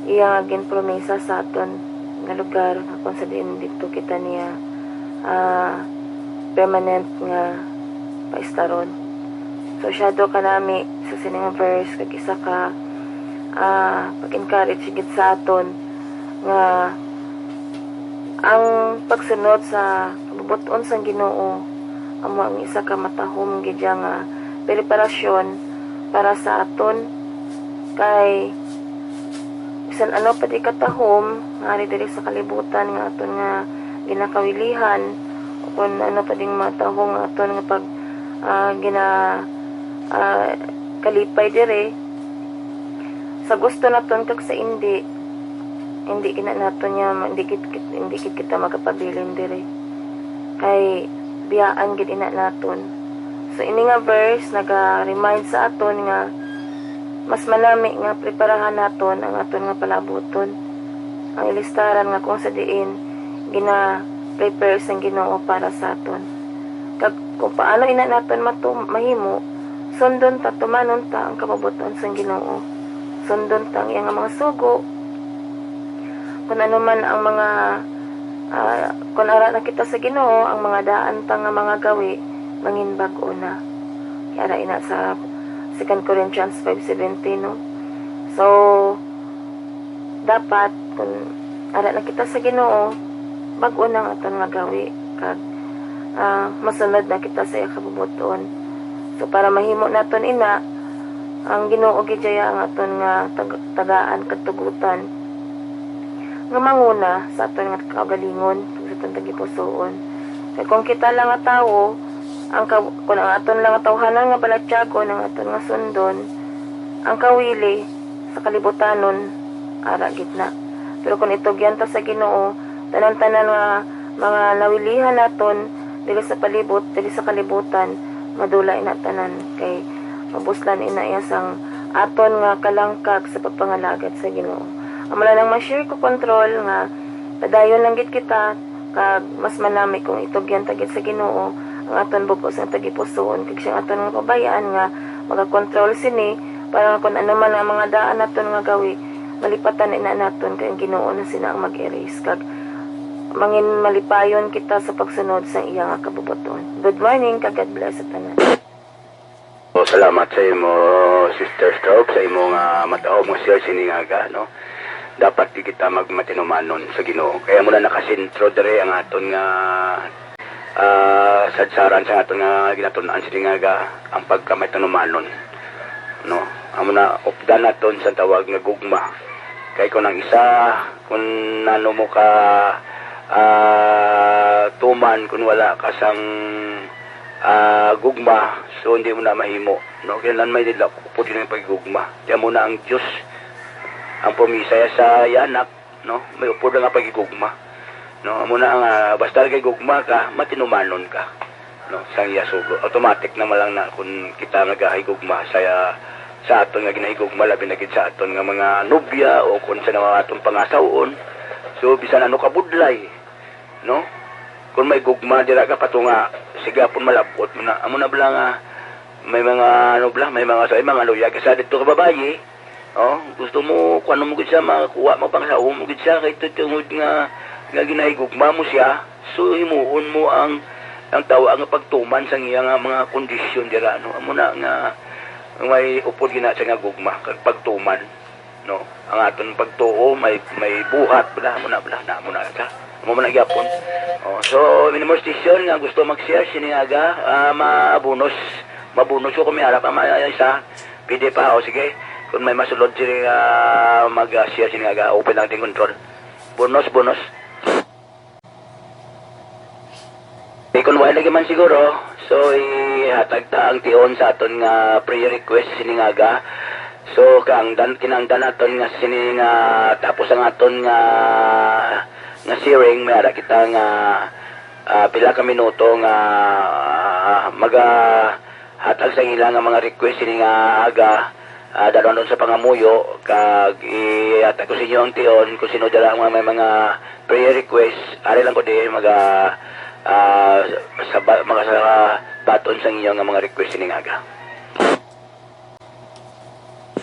iya nga ginpromisa sa aton nga lugar, nga kung sa diin didto kita niya, ah, permanent nga paistaron. So, shadow kanami sa sining verse, kag isa ka, ah, pag-encourage gid sa aton nga ang pagsunod sa kabubot-on sang Ginoo amo ang isa ka matahom gid ya nga preparasyon para sa aton, kay bisan ano pa di katahom nga ari diri sa kalibutan nga aton nga ginakawilihan, o kung ano pa ding matahom nga aton nga pag, ah, gina, ah, kalipay diri, sa gusto naton kag sa indi, hindi gina naton niya, hindi gid, hindi gid kita magapabilin diri. Kay biyaan gid ina naton. So, ini nga verse naga-remind sa aton nga mas manami nga preparahan naton ang aton nga palabuton, ang ilistaran nga kung sa diin gina-prepare sang Ginoo para sa aton. Kag kung paano ina naton matu-, mahimo, sundon ta, tumanon ta ang kabubot-on sang Ginoo. Sundon ta ang iya nga mga sugo. Kung ano man ang mga, ah, kung ara na kita sa Ginoo, ang mga daan ta nga mga gawi, mangin bag-o na. Kay ara ina sa Second Corinthians five seventeen, no? So, dapat, kung ara na kita sa Ginoo, bag-o na ang aton nga gawi, kag, ah, masunod na kita sa iya kabubot-on. So, para mahimo naton ina, ang Ginoo gid iya ang aton nga tag-, tagaan kag tugutan nga manguna sa aton nga kaugalingon, sa aton tagipusoon. Kay kung kita lang nga tawo, ang ka-, kung ang aton lang nga tawhanon nga balatyagon, ang aton nga sundon, ang kawili sa kalibutanon, ara gid na. Pero kung itugyan ta sa Ginoo, tanan-tanan nga mga nawilihan naton diri sa palibot, diri sa kalibutan, madula ina tanan, kay mabuslan ina iya sang aton nga kalangkag sa pagpangalagad sa Ginoo. Amo lang nang ma-share ko, Control, nga padayon lang gid kita, kag mas manami kung itugyan ta gid sa Ginoo ang aton bug-os nga tagipusoon, kag siya ang aton nga pabayaan nga magakontrol sini, para nga kun ano man ang mga daan naton nga gawi, malipatan ina naton, kay ang Ginoo na sina ang mag-erase, kag mangin malipayon kita sa pagsunod sa iya nga kabubot-on. Good morning, kag God bless sa tanan. O, salamat sa imo, Sister Stroke, sa imo nga matahom nga share sini nga aga, no? Dapat di kita magmatinumanon sa Ginoo. Kaya mo na nakasentro diri ang aton nga, ah, sadsaran sa aton nga ginatun-an sini nga aga, ang pagkamatinumanon, no? Amo na, updan naton sa tawag nga gugma. Kay kung ang isa, kung nano mo ka, ah, tuman, kung wala ka sang, ah, gugma, so hindi mo na mahimo, no? Kaya lang may nila, upod yun ang pagigugma. Kaya mo na ang Diyos, ang promisa ya sa yanak, no? May upod nga pagigugma, no? Amo na ang, ah, basta kay gugma ka, matinumanon ka, no? Sang iya sugo. Automatic naman lang na kung kita nagahigugma sa, sa aton nga ginahigugma, labi na gid sa aton nga mga nobya o kung sa mga aton pangasawon. So, bisan ano ka budlay, no? Kung may gugma dira ka patunga, sige, apon malabot mo na. Amo na bala nga, may mga, ano bala, may mga, sa mga luyag sa dito ka babayi, oh, gusto mo, kung ano mo gid siya, makuha mo, pangsawa mo gid siya, kay ito tungod nga, nga ginahigugma mo siya, so himuon mo ang, ang tawa nga pagtuman sa iya nga mga kondisyon dira, no? Amo na nga, may upod gina siya nga gugma, kag pagtuman, no? Ang aton pagtuo may, may buhat bala, amo na bala, na amo na ka. Amo man ang gyapon. Oh, so, minimum station nga gusto mag-share sini nga aga, ah, mabunos. Mabunos ko kung may harap ang may isa. Pwede pa, o sige. Kung may masulod sini nga mag-share sini nga aga, open lang din control. Bonus, bonus. Eh, kung wala lagi man siguro, so ihatag ta ang tion sa aton nga prayer request sini nga aga. So, kaangdan, kinangdan naton nga sini nga tapos ang aton nga, nga sharing, may ara kita nga, ah, pila ka minuto nga, ah, maga hatag sa ila nga mga request sini nga aga, Ah, dalon sa pangamuyo, kag ihatag ko sa inyo ang tion kung sino dala ang mga, may mga prayer request. Ari lang ko di maga, ah, sa ba-, mga sa baton sa inyo nga mga request sining aga.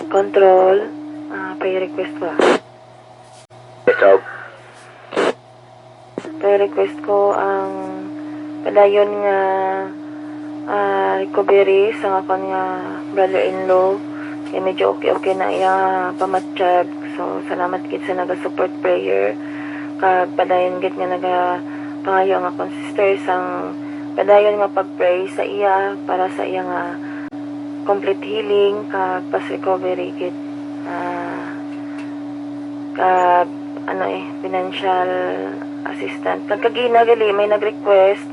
Control, ah, prayer request ko, ah. Yes, sir. Kay request ko ang padayon nga, ah, recovery sa akon nga brother-in-law. Kay medyo okay-okay na iya pamatsyag. So, salamat gid sa naga-support prayer. Kag padayon gid nga nagapangayo ang akon sister sang padayon nga pag-pray sa iya para sa iya nga complete healing kag fast recovery gid. Ah, kag ano eh, financial assistance. Kag kagina gali may nag-request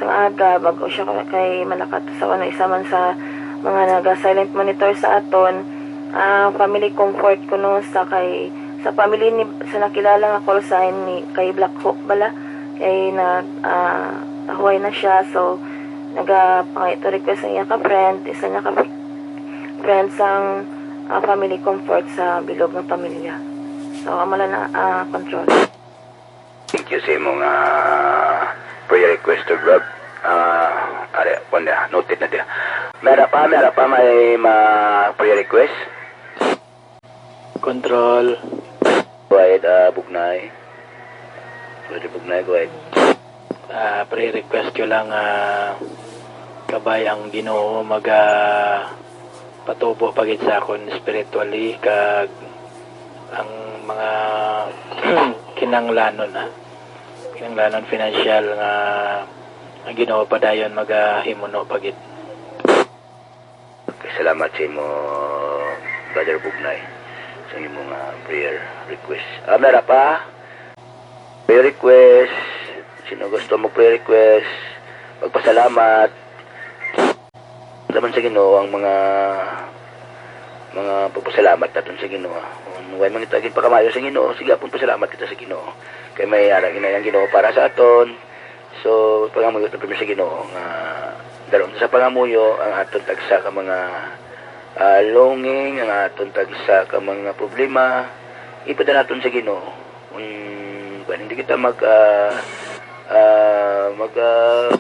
sa aga, bag-o siya ka-, kay malakat sa ano, isa man sa mga naga-silent monitor sa aton, ah, family comfort kuno sa kay, sa family ni, sa nakilala nga call sign ni kay Black Hawk bala, kay na, ah, nahuway na siya. So, nagapangayo to request sa iya ka friend, isa niya ka friend sang, ah, family comfort sa bilog nga pamilya. So, amo lang na, ah, Control. Thank you sa imo nga prayer request, to Rob. Ah, ari, kuwan na, noted na diya. Meron pa, meron pa may ma-, prayer request? Control. Go ahead, ah, Bugnay. Pwede Bugnay, go ahead. Ah, prayer request ko lang, ah, kabay ang Ginoo maga patubo pa gid sa akon spiritually, kag ang mga kinahanglanon, ah, kinahanglanon financial nga ang Ginoo padayon magahimuno pa gid. Okay, salamat sa imo, Brother Bugnay, sa imo nga prayer request. Ah, meron pa? Prayer request. Sino gusto mo prayer request? Pagpasalamat. Naman sa Ginoo ang mga, mga pagpasalamat naton sa Ginoo. Kung way man kita ginpakamayo sa Ginoo, sige, apon pasalamat kita sa Ginoo. Kay may ara ginay ang Ginoo para sa aton. So, pangamuyo ta pirmi sa Ginoo nga dalon sa pangamuyo ang aton tagsa ka mga, ah, longing, ang aton tagsa ka mga problema, ipadala naton sa Ginoo. Kung, kung hindi kita mag, ah, ah, mag, ah,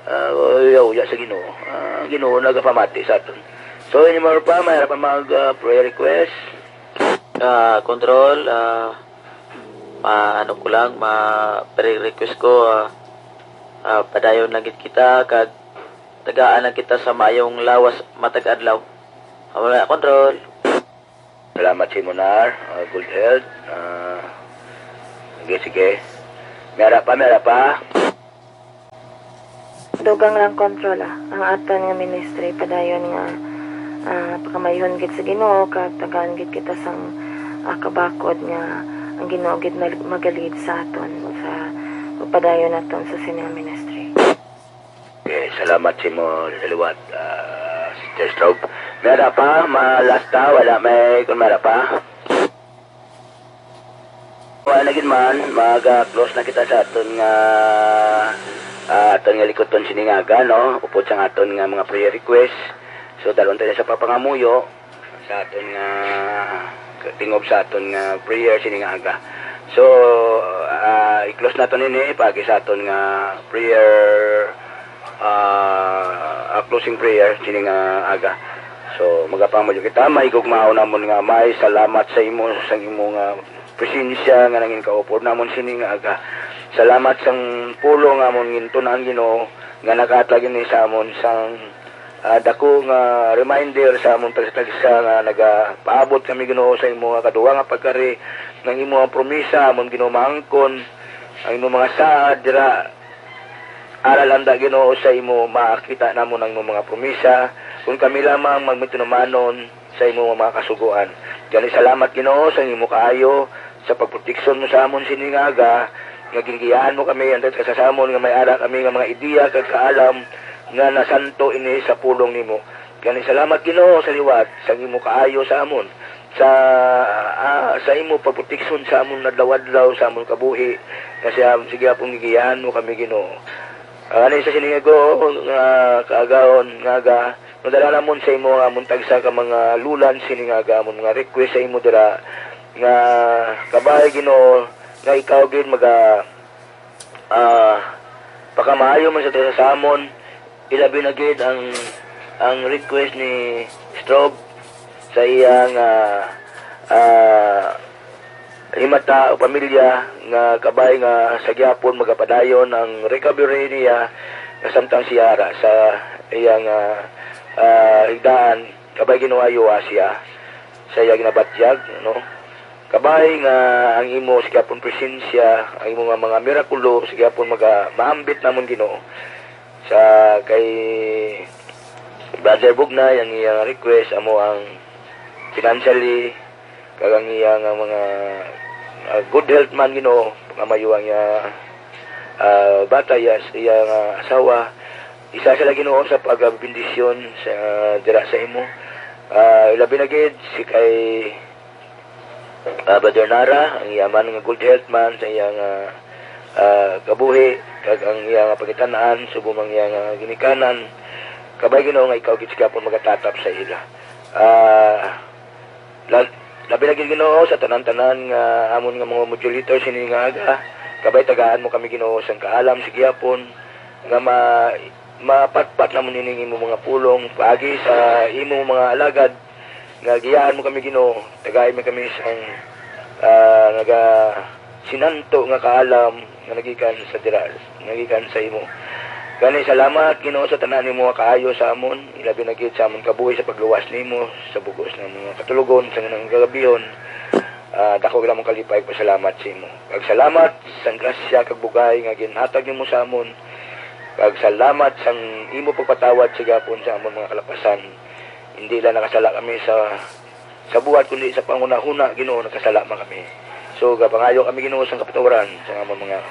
ah, uya-uya sa Ginoo, ah, ang Ginoo nagapamati sa aton. So, inyo, meron pa, may pa mag, ah, prayer request? Ah, Control, ah, ma-, ano ko lang, ma-, pre-request ko, ah, ah, padayon lang gid kita, kag tagaan lang kita sa maayong lawas matag adlaw. Amo na, Control. Salamat sa imo, Nar. Ah, good health. Ah, sige, sige. Meron pa, meron pa. Dugang lang, Control, ah, ang aton nga ministry padayon nga, ah, pakamayhon gid sa Ginoo, kag tagaan gid kita sang, ah, kabakod nga ang Ginoo gid mag-, magalid sa aton sa pagpadayon naton sa sini nga ministry. Okay, salamat sa imo liwat, ah, Sister Straub. Meron pa, ma-last na, wala may, kung meron pa. Wala na gid man, mag-close na kita sa aton nga, ah, aton nga likuton sining aga, no? Upod sa aton nga mga prayer request. So, dalon tayo sa papangamuyo sa aton nga tingob sa aton nga prayer sining aga. So, ah, i-close naton ini pagi sa aton nga prayer, ah, ah, closing prayer sining aga. So, magapangamuyo kita. Mahigugmaon namon nga Amay, salamat sa imo, sa imo nga presensya nga nangin kaupod namon sini nga aga. Salamat sang pulong nga amon gintun-an, Ginoo, nga naghatag ini sa amon sang, ah, dako nga reminder sa amon tagsa-tagsa nga nagapaabot kami, Ginoo, sa imo nga kaduwa nga pagkari, nga imo ang promisa amon, Ginoo, maangkon ang imo mga saad dira. Aral anda, Ginoo, sa imo makita namon ang imo mga promisa, kung kami lamang magmatinumanon sa imo mga kasugoan. Gani, salamat, Ginoo, sa imo kaayo sa pagproteksyon mo sa amon sini nga aga, nga gingigiyahan mo kami, ang tanan sa amon nga may ara kami nga mga ideya kag kaalam nga nasanto ini sa pulong nimo. Gani, salamat, Ginoo, sa liwat sa imo kaayo sa amon, sa, ah, sa imo pagproteksyon sa amon adlaw-adlaw, sa amon kabuhi, nga siya, sige, apong gigiyahan mo kami, Ginoo. Ani sa sini nga, Ginoo, nga kaagahon nga aga, Madala namon sa imo nga amon tagsa ka mga lulan sini nga aga amon mga request sa imo dira nga kabay, Ginoo, nga ikaw gid maga ah, pakamaayo man sa tanan sa amon, ilabi na gid ang, ang request ni Strobe sa iyang, ah, ah, himata o pamilya nga kabay nga sa gihapon magapadayon ang recovery niya nga samtang siya ara sa iyang, ah, ah, higdaan. Kabay, Ginoo, ayuha siya sa iya ginabatyag, no? Kabay nga ang imo sa gihapon presensya, ang imo nga mga mirakulo sa gihapon maga-, maambit namon, Ginoo. Sa kay Brother Bugnay, ang iyang request amo ang financially, kag ang iya nga mga, ah, good health man, Ginoo, nga mayo ang iya, ah, bata, iya, iya nga asawa. Isa sila, Ginoo, sa pagbendisyon sa dira sa imo. Ah, ilabi na gid si kay, ah, Brother Nara, ang iya man nga good health man sa iya nga, ah, kabuhi, kag ang iya nga pangitan-an, subong ang iya nga ginikanan. Kabay, Ginoo, nga ikaw gid sa gihapon magatatap sa ila. Ah, La-, labi na gid, Ginoo, sa tanan-tanan nga amon nga mga modulator sini nga aga, kabay tagaan mo kami, Ginoo, sang kaalam sa gihapon nga ma-, mapatpat namon ining imo mga pulong paagi sa imo mga alagad nga giyaan mo kami, Ginoo. Tagai mo kami sang, ah, naga-, sinanto nga kaalam nga nagikan sa dira, nagikan sa imo. Gani, salamat, Ginoo, sa tanan nimo nga kaayo sa amon, ilabi na gid sa amon kabuhi sa pagluwas nimo sa bug-os nga mga katulogon sa nagagabihon. Ah, dako gid amon kalipay ug pasalamat sa imo. Kag salamat sang grasya kag bugay nga ginhatag nimo sa amon. Kag salamat sang imo pagpatawad sa gihapon sa amon mga kalapasan. Hindi lang nakasala kami sa sa buhat, kundi sa panghunahuna, Ginoo, nagkasala man kami. So, gapangayo kami, Ginoo, sang kapatawaran sa amon mga,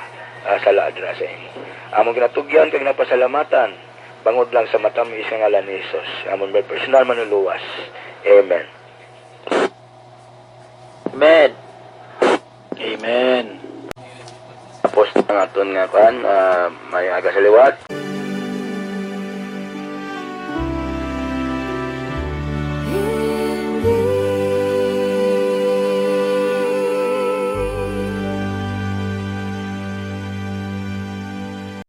ah, sala dira sa imo. Amon ginatugyan kag napasalamatan bangod lang sa matamis nga ngalan ni Jesus, amon may personal manluluwas. Amen. Amen. Amen. Tapos ang aton nga kuan, ah, may aga sa liwat.